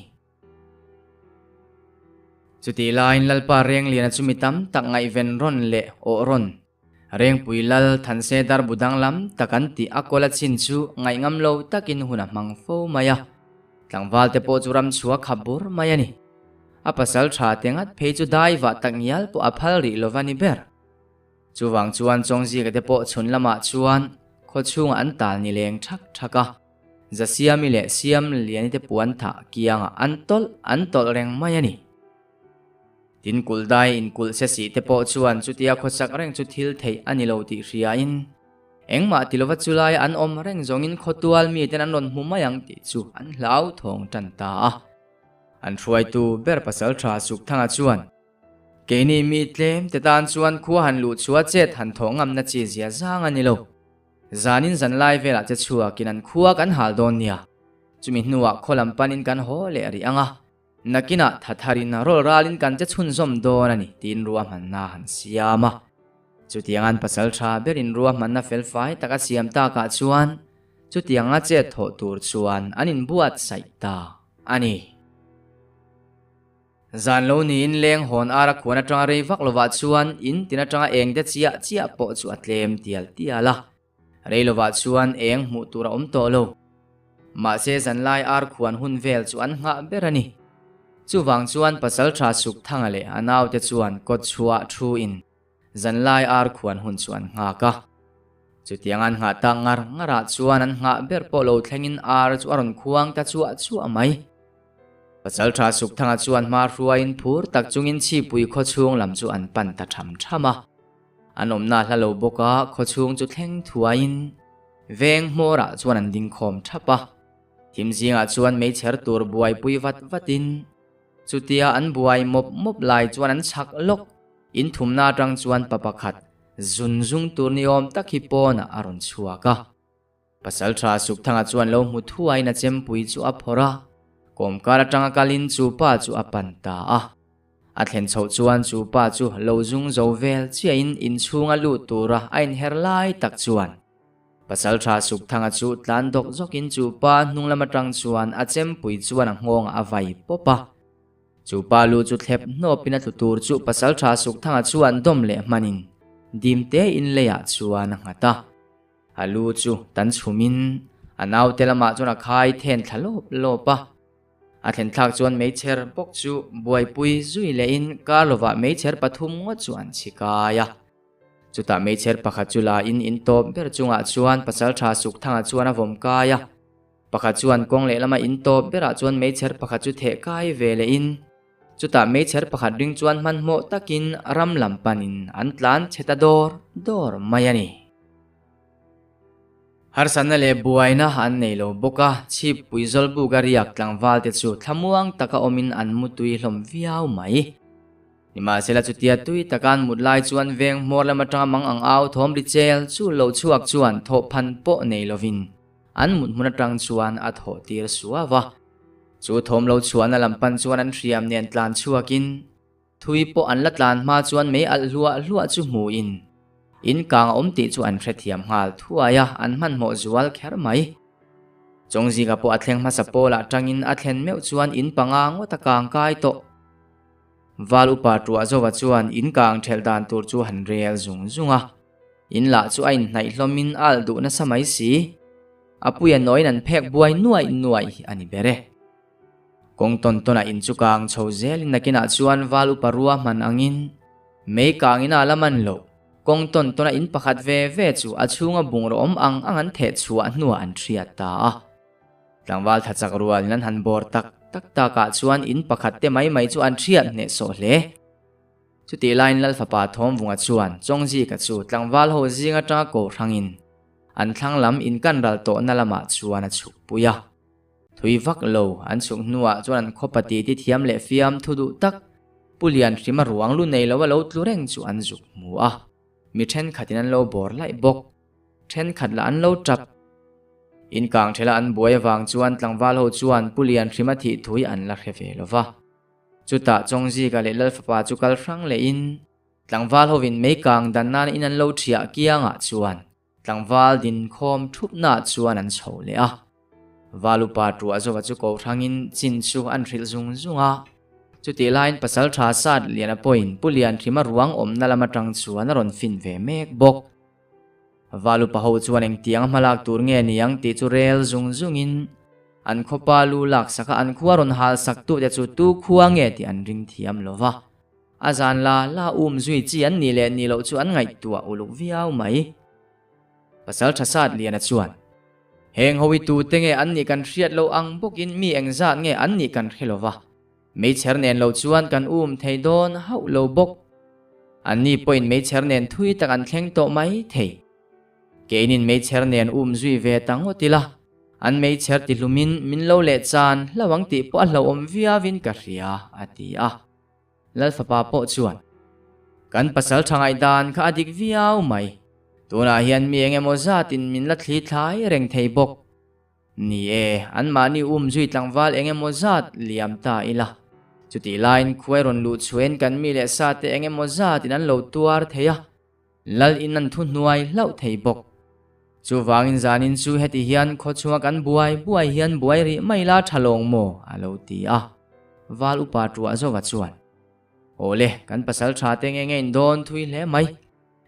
Chutih laiin Lalpa Rengliana chu mi tam tak ngaihven rawn leh awh rawn Rengpui Lal Thanse darbu danglam tak an tih a kawl a chin chu ngaihngam lo takin hun a hmang fo mai a. Tlangval te pawh chu ram chhuah khap bur mai a ni. A pasal tha te ngat phei chu dai vah tak ngial pawh a phal rih lo va ni ber. Chuvang chuan Chawngzika te pawh chhun lamah chuan khaw chhungah an tal ni leng thak thak a. Zasiami leh Siamliani te puan thah kiangah an tawlh an tawlh reng mai a ni. Tin kulhdai inkulh se sih te pawh chuan chutia khawsak reng chu thil theih a ni lo tih hriain engmah ti lova chulaia an awm reng zawngin khawtual miten an rawn hmu mai ang tih chu an hlauthawng tan ta a. An hruaitu ber pasaltha Sukthanga chuan Keini mi tlem te tan chuan khua han luh chhuah chet han thawh ngamna chi zia zang a ni lo. Zanin zanlai velah che chhuakin an khua kan hal dawn nia. Chumi hnuah khaw lam panin kan haw leh rih ang a. Nakinah tha tharin rawl ralin kan che chhunzawm dawn a ni tiin ruahmanna han siam a. Chutiang an pasal tha berin ruahmanna felfai tak a siam takah chuan chutianga chet thawh tur chuan an inbuatsaih ta a ni. Zan lo niin leng hawn ar a khuan atanga rei vak lovah chuan in tin atanga eng te chiah chiah pawh chu a tlem tial tial a. Rei lovah chuan eng hmuh tur a awm tawh lo. Mahse zanlai ar khuan hun vel chu an nghah ber a ni. Chuvang chuan Pasaltha Sukthanga leh a naute chuan kawt chhuah thu in Zanlai ar khuan hun chu an nghak a. Chutiang an nghah tak ngar ngarah chuan an nghah ber pawh lo thlengin ar chu a rawn khuang ta chuah chuah mai. Pasalṭha Sukthanga chuan hma hruaiin phur tak chungin chhipui khawchhung lam chu an pan ta ṭham ṭham a. An awmna hla lo bawk a, khawchhung chu thleng thuaiin veng hmawrah chuan an ding khawm ṭhap a. Thim zingah chuan meichher tur buaipui vat vatin chutia an buai mawp mawp lai chuan an chhak lawk. In thumna atang chuan pa pakhat zun zung tur ni awm tak hi pawnah a rawn chhuak a. Pasaltha Sukthanga chuan lo hmu thuaiin a chempui chu a phawrh a, kawmkar atanga kalin chu pa chu a pan ta a. A thlen chhoh chuan chu pa chu lo zung zo vel chiahin inchhunga lut tura a inher lai tak chuan Pasaltha Sukthanga chu tlan dawk zawkin chu pa hnung lam atang chuan a chempui chuan a nghawngah a vai pawp a. Chu pa lu chu thlep hnawpin a tlu tur chu Pasalṭha Sukthanga chuan dawm leh hmanin dim te in leiah chuan a nghat a. A lu chu tan chhumin a naute lamah chuan a khai then thla lawp lawp a. A thlen thlak chuan meichher bawk chu buaipui zui lehin kar lovah meichher pathum ngawt chu an chhi kai a. Chutah meichher pakhat chu la in in tawp ber chungah chuan Pasalṭha Sukthanga chuan a vawm kai a. Pakhat chuan kawng lehlama in tawp berah chuan meichher pakhat chu theh kai ve lehin chutah meichher pakhat ring chuan hmanhmawh takin ram lam panin an tlan chhe ta dawr dawr mai a ni. Harsatna leh buaina an nei lo bawk a, chhippui zawlbuk a riak tlangval te chu thlamuang taka awmin an mutui hlawm viau mai. Nimahsela chutia tui taka an mut lai chuan veng hmawr lam atanga mang ang au thawm ri chel chu lo chhuak chuan thawhphan pawh nei lovin An mut hmun atang chuan a thawh tir suau a. Chu thawm lo chhuahna lam pan chuan an hriam nen tlan chhuakin thui pawh an la tlan hma chuan mei alh hluah hluah chu hmuhin in kang a awm tih chu an hrethiam nghal thuai a, an hmanhmawh zual kher mai. Chawngzika pawh a thleng hmasa pawlah tangin a thlen meuh chuan in panga ngawt a kang kai tawh. Val upa Tuahzova chuan in kang thelh dan tur chu han rel zung zung a. In lah chu a inhnaih hlawmin a alh duh nasa mai si. A puia nawiin an phek buai nuaih nuaih hi a ni ber e. Kawng tawn tawnah in chu kang chho zelin nakinah chuan val upa rua hman angin mei kangin a la man loh. Kawng tawn tawnah in pakhat ve ve chu a chhunga bungraw awm ang ang an theh chhuah hnuah an hriat ta a. Tlangval tha chak rualin an han bawr tak tak takah chuan in pakhat te mai mai chu an hriat hnehsawh hle. Chutih laiin Lal fapa Thawmvunga chuan Chawngzika chu tlangval ho zing atanga ko hrangin an thlang lam inkan ral tawhna lamah chuan a chhuk pui a. Thui vak lo an chhuk hnuah chuan an khawpa titi thiam leh fiam thu duh tak Pu Lian hrima ruang lu nei lo a lo tlu reng chu an zuk hmu a. Mi thenkhatin an lo bawr laih bawk. Thenkhat lah an lo tap. Inkang thela an buai avang chuan tlangval ho chuan Pu Lian hrima thih thui an la hre ve lo va. Chutah Chawngzika leh Lalfapa chu kal hrang lehin tlangval hovin mei kang dan nan in an lo thiah kiangah chuan tlangval din khawm thupnaah chuan an chho leh a. Valupa Tuahzova chu ko hrangin chin chu an hrilh zung zung a. Chutih laiin Pasaltha Sat Liana pawhin Pu Lianhrima ruang awmna lam atang chuan a rawn fin ve mek bawk. Valupa ho chuan engtiang hmalak tur nge niang tih chu rel zung zungin an khawpa lu lak sak a, an khua rawn hal sak tute chu tu khua nge tih an ring thiam lo va. A zan la la um zui chi an nih leh nih loh chu an ngaihtuah uluk viau mai. Pasal tha sat Liana chuan. Heng ho hi tute nge an nih kan hriat loh ang bawkin mi engzat nge an nih kan hre lo va, meichher nen lo chuan kan um thei dawn hauh lo bawk. Anni pawhin meichher nen thui tak an thleng tawh mai thei. Keinin meichher nen um zui ve ta ngawt ila, an meichher tihlumin min lo leh chan hlo ang tih pawh a hlauhawm viauin ka hria, a ti a. Lalfapa pawh chuan, Kan pasal tha ngaihdan kha a dik viau mai. Tunah hian mi eng emaw zatin min la thli thlai reng thei bawk. Ni e, anmahni um zui tlangval eng emaw zat liam ta ila. Chutih laiin khuai rawn luh chhuain kan mi leh sate eng emaw zatin an lo tuar thei a. Lal in an thu hnuai hlauh thei bawk. Chuvangin zanin chu heti hian khaw chhunga kan buai buai hian buai rih mai la tha lawng maw? a lo ti a. Val upa tuah zova chuan, Awle, kan pasal tha te nge nge in dawn thui hle mai.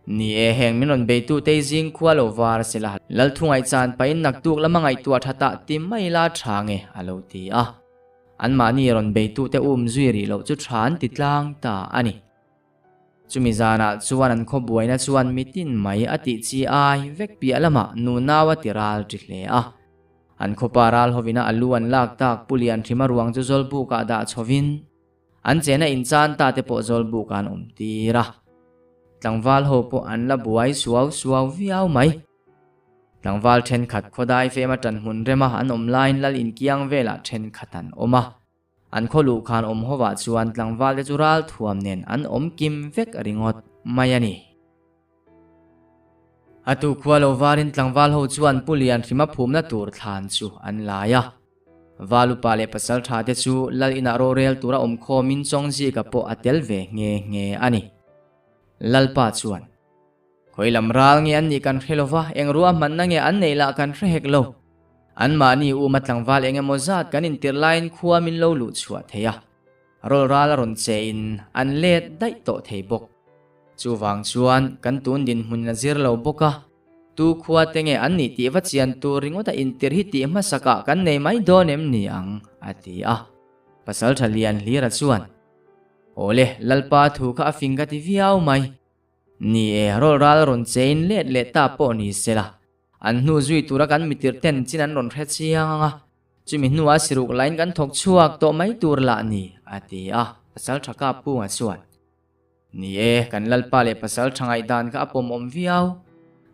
Ni e, heng min rawn beitu tei zing khua lo var se la, Lal thu ngaihchan pahin naktuk lama ngaihtuah tha tah ti mai la tha nge? a lo ti a. Anmahni rawn beitu te um zui rih loh chu tha an ti tlang ta a ni. Chumi zanah chuan an khaw buaina chuan mitin mai a tih chi ai vek piah lamah nunau a ti ral ṭi hle a. An khawpa ral hovina a lu an lak tak Pu Lianhrima ruang chu Zawlbukah dah chhovin an chena inchan ta te pawh Zawlbukah an awm tir a. Tlangval ho pawh an la buai suau suau viau mai. Tlangval ṭhenkhat khawdai fema ṭanhmun rema an awm laiin lal inkiang velah ṭhenkhat an awm a. An khaw luh khan awm hovah chuan tlangvalte chu ral thuam nen an awm kim vek ringawt mai a ni. A tu khua lo varin tlangval ho chuan Pu Lianhrima phumna tur thlan chu an lai a. Val upa leh pasal tha te chu Lal inah rorel tura awm khawmin Chawngzika pawh a tel ve nghe nghe a ni. Lalpa chuan, Khawi lam ral nge an nih kan hre lo va, eng ruahmanna nge an neih lah kan hre hek lo. Anmahni uma tlangval eng emaw zat kan intirh laiin khua min lo luh chhuah thei a, rawl ral a rawn che in an let daih tawh thei bawk. Chuvang chuan kan tun dinhmun a zir lo bawk a, tu khua te nge an nih tih va chian tur ringawt a intirh hi tih hmasakah kan nei mai dawn em ni ang, a ti a. Pasalṭha Lianhlira chuan, Awle, Lalpa thu kha a fing ka ti viau mai. Ni e, rawl ral rawn chein let leh ta pawh ni se la, an hnu zui tura kan mitirh ten chin an rawn hre chiang ang a, chumi hnuah siruk lain kan thawk chhuak tawh mai tur lah ni, a ti a, pasal tha kap Punga chuan. Ni e, kan Lalpa leh pasal tha ngaihdan kha a pawmawm viau.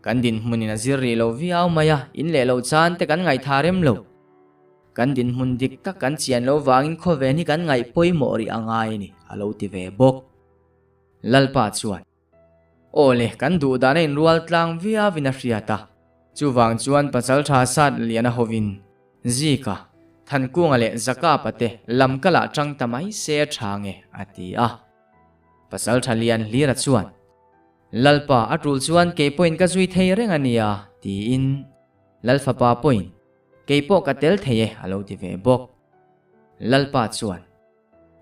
Kan dinhmunin a zir rih lo viau mai a, in leh lo chan te kan ngaihthah rem lo. Kan dinhmun dik tak kan chian lo vangin khawven hi kan ngaih pawimawh rih a ngai a ni, a lo ti ve bawk. Lalpa chuan, Aw le, kan duh dan a inrual tlang viauin a hriat a. Chuvang chuan Pasalṭha Sat Liana hovin Zika, Thankunga leh Zakapa te lam ka lah ṭang ta mai se a ṭha nge, a ti a. Pasalṭha Lian Hlira chuan, Lalpa, a ṭul chuan kei pawhin ka zui thei reng a nia, tiin Lalfapa pawhin, Kei pawh ka tel thei e, a lo ti ve bawk. Lalpa chuan.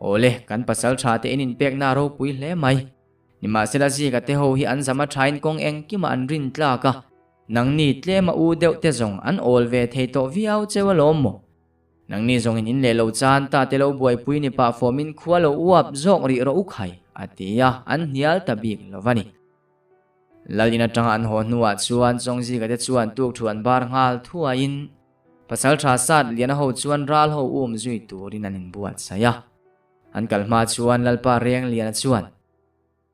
Awle, kan pasal tha te in inpekna a ropui hle mai. Nimahsela zika te ho hi an zam a thain kawng engkimah an rin tlak a, nangni tlema u deuh te zawng an awl ve thei tawh viau cheu alawm maw? Nangni zawngin in leh lo chan ta te lo buaipui ni pah fawmin khua lo uap zawk rih rawh u khai, a ti a, an hnial ta bik lo va ni. Lal in atanga an haw hnuah chuan Chawngzika te chuan tuk thu an bar nghal thuaiin, Pasal tha sat liana ho chuan ral ho um zui turin an inbuatsaih a. An kal hma chuan Lalpa Rengliana chuan,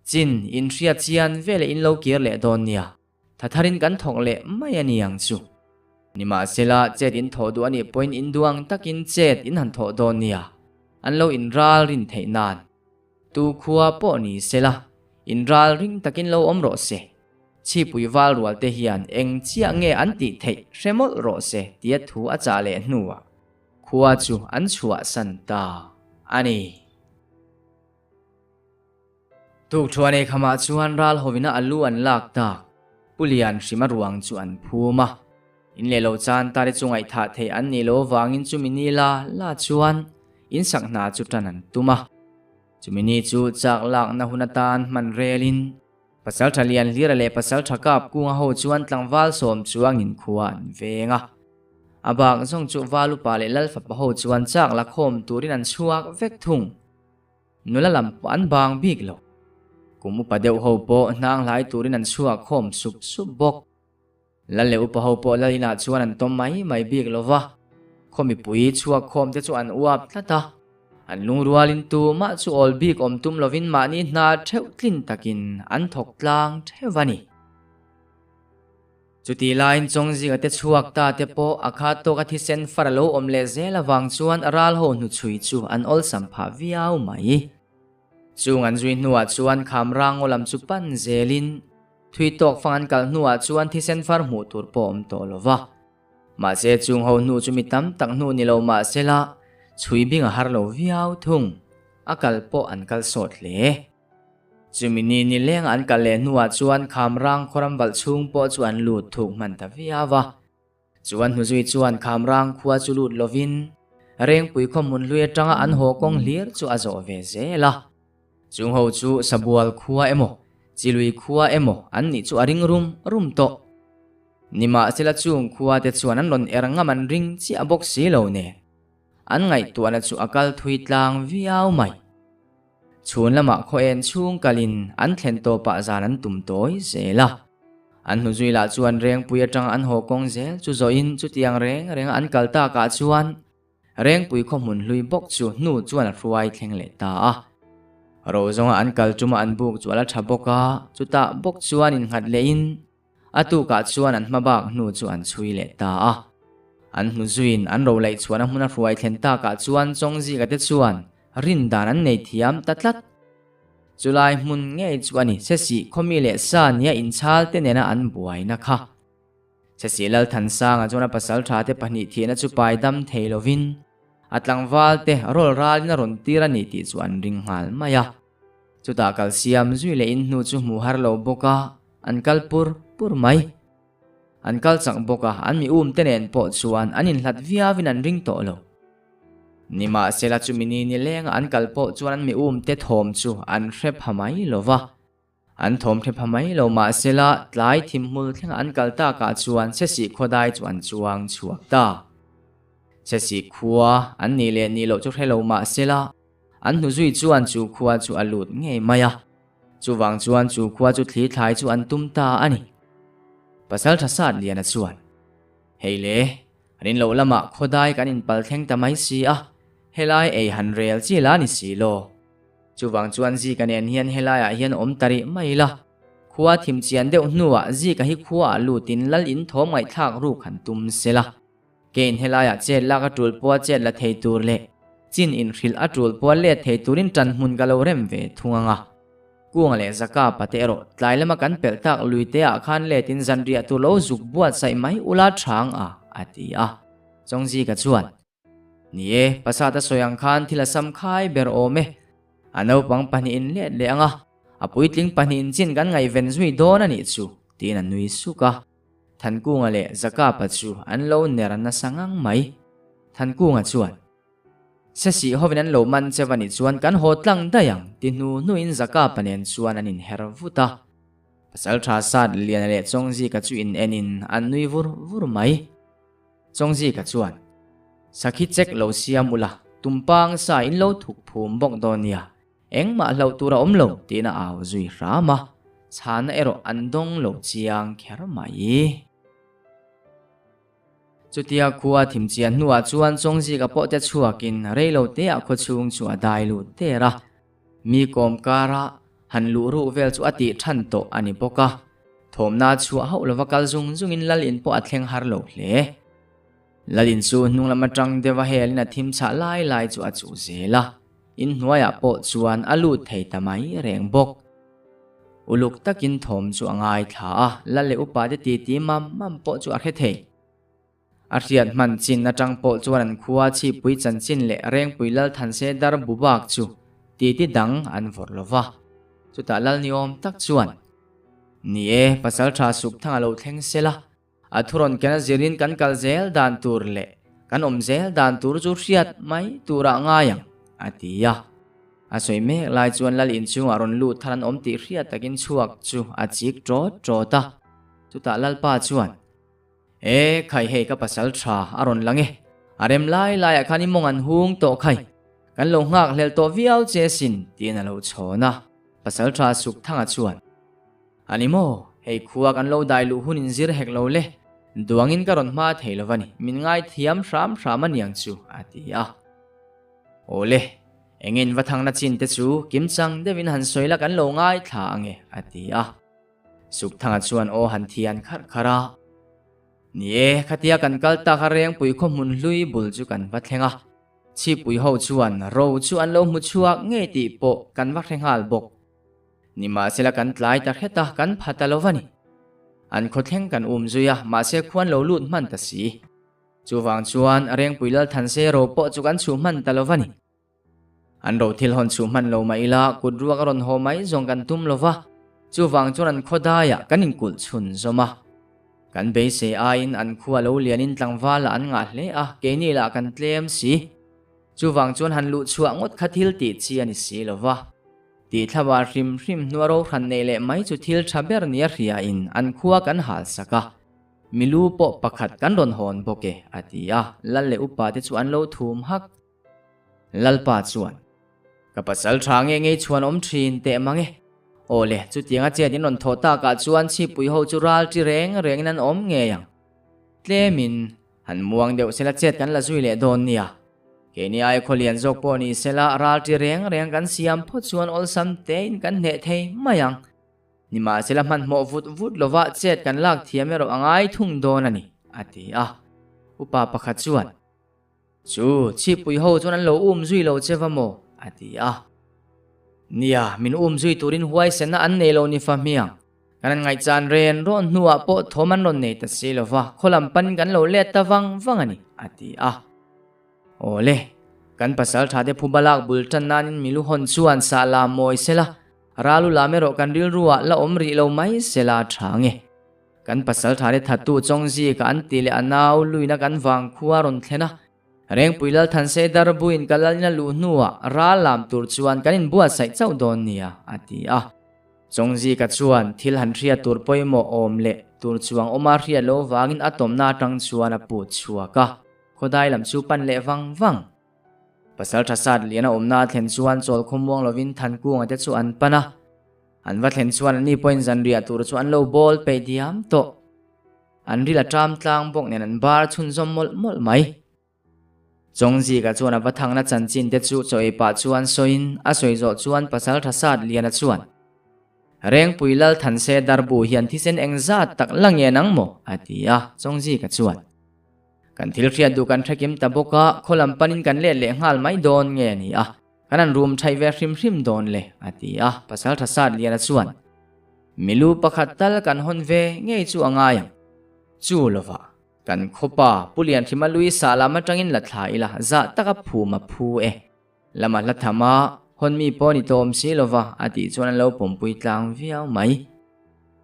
Chin, inhriat chian veleh in lo kir leh dawn nia, tha tharin kan thawk leh mai a ni ang chu. Nimahsela, chet in thawh duh a nih pawhin in duh ang takin chet in han thawh dawn nia, an lo inral rin theih nan. Tu khua pawh ni sela, inral ring takin lo awm rawh se. Chhipui val rual te hian eng chiah nge an tih theih hre mawlh rawh se tia thu a chah leh hnuah khua chu an chhuahsan ta a ni. Tukṭhuan ei khamah chuan ral hovina a lu an lak tak Pu Lian hrima ruang chu an phum a. In leh lo chan ta te chu ngaihthah theih an nih loh avangin chumi ni la la chuan in sak hna chu ṭan an tum a. Chumi ni chu chak lakna hun atan hman relin Pasalṭha Lianhlira leh Pasalṭha Kapkunga ho chuan tlangval sawm chuangin khua an veng a. A bak zawng chu Val upa leh Lalfapa ho chuan chak la khawm turin an chhuak vek thung. Nula lam pawh an bang bik lo. Kum upa deuh ho pawh hnang hlai turin an chhuak khawm sup sup bawk. Lal leh upa ho pawh lal inah chuan an tawm mai mai bik lo va, khaw mipui chhuak khawm te chu an uap tlat a. An lungrualin tumah chu awl bik awm tum lovin mahni hna theuh tlin takin an thawk tlang theuh a ni. Chutih laiin Chawngzinga te chhuak ta te pawh a khat tawka thisen far a lo awm leh zel avang chuan ral ho hnuchhui chu an awlsam phah viau mai. Chung an zui hnuah chuan Khamrang ngaw lam chu pan zelin thui tawk fang an kal hnuah chuan thisen far hmuh tur pawh awm tawh lo va. Mahse chung ho hnu chu mi tam tak hnu ni lo mahsela chhui bing a har lo viau thung. A kal pawh an kal sawt hle. Chumi ni nileng an kal leh hnuah chuan Khamrang khawram valh chhung pawh chu an lut thuk hman ta viau a. Chuan hnuzui chuan Khamrang khua chu lut lovin Rengpui khaw hmun hlui atanga an haw kawng hlir chu a zawh ve zel a. Chung ho chu Sabual khua emaw, Chilui khua emaw an nih chu a ring rum rum tawh. Nimahsela chung khua te chuan an rawn er ngam an ring chiah bawk si lo nen an ngaihtuahna chu a kal thui tlang viau mai. Chhun lamah khaw en chhung kalin an thlen tawpah zan an tum tawi zel a. An hnuzui lah chuan Rengpui atanga an haw kawng zel chu zawhin chutiang reng renga an kal takah chuan Rengpui khaw hmun hlui bawk chu hnu chuan a hruai thleng leh ta a. Ro zawnga an kal tuma an buk chu a la tha bawk a, chutah bawk chuan innghat lehin A tukah chuan an hma bak hnu chu an chhui leh ta a. An hnu zuiin an ro laih chhuahna hmun a hruai thlen takah chuan Chawngzika te chuan rin dan an nei thiam ta tlat. Chulai hmun ngei chu a ni Sesih khawmi leh sa nia inchhal te nena an buaina kha. Sesih Lalthansanga chuan a pasaltha te pahnih thihna chu pai dam thei lovin a tlangval te rawl ralin a rawn tir a ni tih chu an ring nghal mai a. Chutah kal siam zui leh in hnu chu hmuh har lo bawk a, an kal pur pur mai. An kal chak bawk a, an mi um te nen pawh chuan an inhlat viauin an ring tawh lo. Nimahsela chumi ni ni lenga an kal pawh chuan an mi um te thawm chu an hre pha mai lo va. An thawm hre pha mai lo mahsela tlai thim hmul thlenga an kal takah chuan Sesih khawdai chu an chuang chhuak ta. Sesih khua an nih leh nih loh chu hre lo mahsela, An hnuzui chuan chu khua chu a lut ngei mai a, chuvang chuan chu khua chu thli thlai chu an tum ta a ni. Pasal tha sat Liana chuan, Hei le, rin loh lamah khawdai kan inpal thleng ta mai si a, helai ei han rel chi la ni si law. Chuvang chuan Zika nen hian helaiah hian awm ta rih mai la. Khua thim chian deuh hnuah Zika hi khuaah lutin lal in thawm ngaihthlak ruk han tum se la. Kein helaiah chet lak a tul pawha chet la thei tur leh chin inhrilh a tul pawha let thei turin tan hmun ka lo rem ve thung ang a. Kunga leh Zaka pate erawh tlai lama kan pelh tak lui te ah khan letin zanriah tur lo zuk buatsaih mai ula chhang a, a ti a. Chawngzika chuan. Ni e, Pasat a sawi ang khan thil a sam khai ber awm e. A naupang pahnihin let leh ang a, a puitling pahnihin chin kan ngaihven zui dawn a nih chu, tiin a nui suk a. Thankunga leh Zakapa chu an lo ner nasa ngang mai. Thankunga chuan, Sesih hovin an lo man che va nih chuan kan haw tlang daih ang, ti hnu hnuin Zakapa nen chuan an inher vut a. Pasaltha Sat Liana leh Chawngzika chu in enin an nui vur vur mai. Chawngzika chuan, Sakhi chek lo siam ula, tumpang sa in lo thuk phum bawk dawn nia, Engmah hlauh tur a awm lo tiin a au zui hram a, chhana erawh an dawng lo chiang kher mai. Chutia khua thim chian hnuah chuan Chawngzika pawh te chhuakin reilo teah khaw chhung chu a dai lut der a, mi kawm kara han luh ruh vel chu a tih than tawh a ni bawk a, thawmna chhuah hauh lova kal zung zungin lal in pawh a thleng har lo hle. Lalin chu hnung lam atang deuha helin a thim chhah lai lai chu a chuh zel a, inhnuaiah pawh chuan a lut thei ta mai reng bawk. Uluk takin thawm chu a ngaithla a, lal leh upa te titi mam mam pawh chu a hre thei. A hriat hman chin atang pawh chuan an khua chhipui chanchin leh Rengpui Lal Thanse dar bu bak chu titi dang an vawrh lo va. Chutah lal ni awm tak chuan, Ni e, pasaltha Sukthanga lo thleng sela, A thurawn ken a zirin kan kal zel dan tur leh kan awm zel dan tur chu hriat mai turah ngai ang, a ti a. A sawi mek lai chuan lal inchungah rawn lut thar an awm tih hriat takin chhuak chu a chik ṭawt ṭawt a. Chutah Lalpa chuan, E khai hei ka pasal ṭha a rawn lang e, a rem lai laiah khan i mawng an hung tawh khai, kan lo nghak hlel tawh viau che sin, tiin a lo chhawn a. Pasal ṭha Sukthanga chuan, A ni maw? Hei khua kan lo dai luh hun in zir hek lo le, duangin ka rawn hma thei lo va ni, min ngaithiam hram hram a niang chu, a ti a. Aw le, engin va thangna chin te chu kimchang deuhin han sawi la kan lo ngaithla ang e, a ti a. Sukthanga chuan aw han thian kharh kharh a. Ni e, khatia kan kal tak a Rengpui khaw hmun hlui bul chu kan va thleng a. Chhipui ho chuan ro chu an lo hmu chhuak ngei tih pawh kan va hre nghal bawk. Nimahsela kan tlai ta hret a, kan pha ta lo va ni. An khawthleng kan um zui a, mahse khuan lo lut hman ta si. Chuvang chuan Rengpui Lalthanse ro pawh chu kan chhuh hman ta lo va ni. An ro thil hawn chhuh hman lo mah ila kut ruak a rawn haw mai zawng kan tum lo va, chuvang chuan an khaw daiah kan inkulh chhun zawm a. Kan beisei aiin an khua lo lianin tlangval lah an ngah hle a, keini lah kan tlem si. Chuvang chuan han luh chhuah ngawt kha thil tih chi a ni si lo va. Tih thlava hrim hrim hnua ro hran neih leh mai chu thil tha ber nia hriain an khua kan hal sak a. Milu pawh pakhat kan rawn hawn bawk e, a ti a, lal leh upa te chu an lo thum hak. Lalpa chuan, Ka pasal tha nge ngei chhuan awm thin teh mang e. Aw le, chutianga chet in rawn thawh takah chuan chhipui ho chu ral chi reng rengin an awm ngei ang. Tlemin, han muang deuh sela chet kan la zui leh dawn nia. Keini ai khawlian zawk pawh ni sela ral chi reng reng kan siam phawt chuan awlsam tein kan hneh thei mai ang. Nimahsela hmanhmawh vut vut lova chet kan lak thiam erawh a ngai thung dawn a ni, a ti a. Upa pakhat chuan. Chu chhipui ho chuan an lo um zui lo che va maw? a ti a. Nia, min um zui turin huaisenna an nei lo ni fa hmiang. Kan an ngaihchan ren rawn hnuah pawh thawm an rawn nei ta si lo va, khaw lam panin kan lo let ta vang vang a ni, a ti a. Aw le, kan pasal tha te phuba lak bul tan nanin milu hawn chuan sah la mawi sela, ralu lam erawh kan rilruah la awm rih lo mai sela tha nge. Kan pasal tha te thattu Chawngzika an ti leh a nau luina kan vang khua rawn thlen a, Rengpui Lalthansei darbuin ka lalin a luh hnuah ral lam tur chuan kan inbuatsaih chauh dawn nia, a ti a. Chawngzika chuan thil han hriat tur pawimawh awm leh tur chuang awma hriat loh vangin a tawmna atang chuan a put chhuak a, khawdai lam chu pan leh vang vang. Pasal tha sat lian a awmna a thlen chuan chawl khawmuang lovin Thankunga te chu an pan a. An va thlen chuan anni pawhin zanriah tur chu an lo bawl peih diam tawh. An ril a ṭam tlang bawk nen an bar chhunzawm mawlh mawlh mai. Chawngzika chuan a va thangna chanchin te chu chaw ei pah chuan sawiin a sawi zawh chuan pasal tha sat Liana chuan, Rengpui Lal Thanse darbu hian thisen engzat tak la nge nang maw? a ti a, Chawngzika chuan, Kan thil hriat duh kan hrekim ta bawk a, khaw lam panin kan let leh nghal mai dawn nge ni a? Kan han rum thaih ve hrim hrim dawn le, a ti a, pasal tha sat Liana chuan, Milu pakhat tal kan hawn ve ngei chu a ngai ang. Chu lovah, kan khawpa Pu Lianhrima lui sah lam atangin la thla ila, zah taka phum a phu e. Lama hla tham a, hawn mi pawh ni tawm si lova, a tih chuan an lo pawmpui tlang viau mai.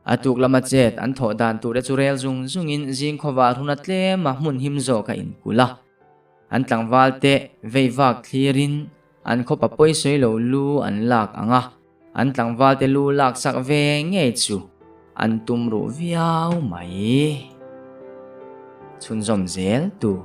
A tuk lama chet an thawh dan tur te chu rel zung zungin zing khawvar hun a tlem a hmun him zawk a inkulh a. An tlangval te vei vak thlirin an khawpa pawisawi lo lu an lak ang a, an tlangval te lu lak sak ve ngei chu an tum ruh viau mai. Chhunzawm zel tur.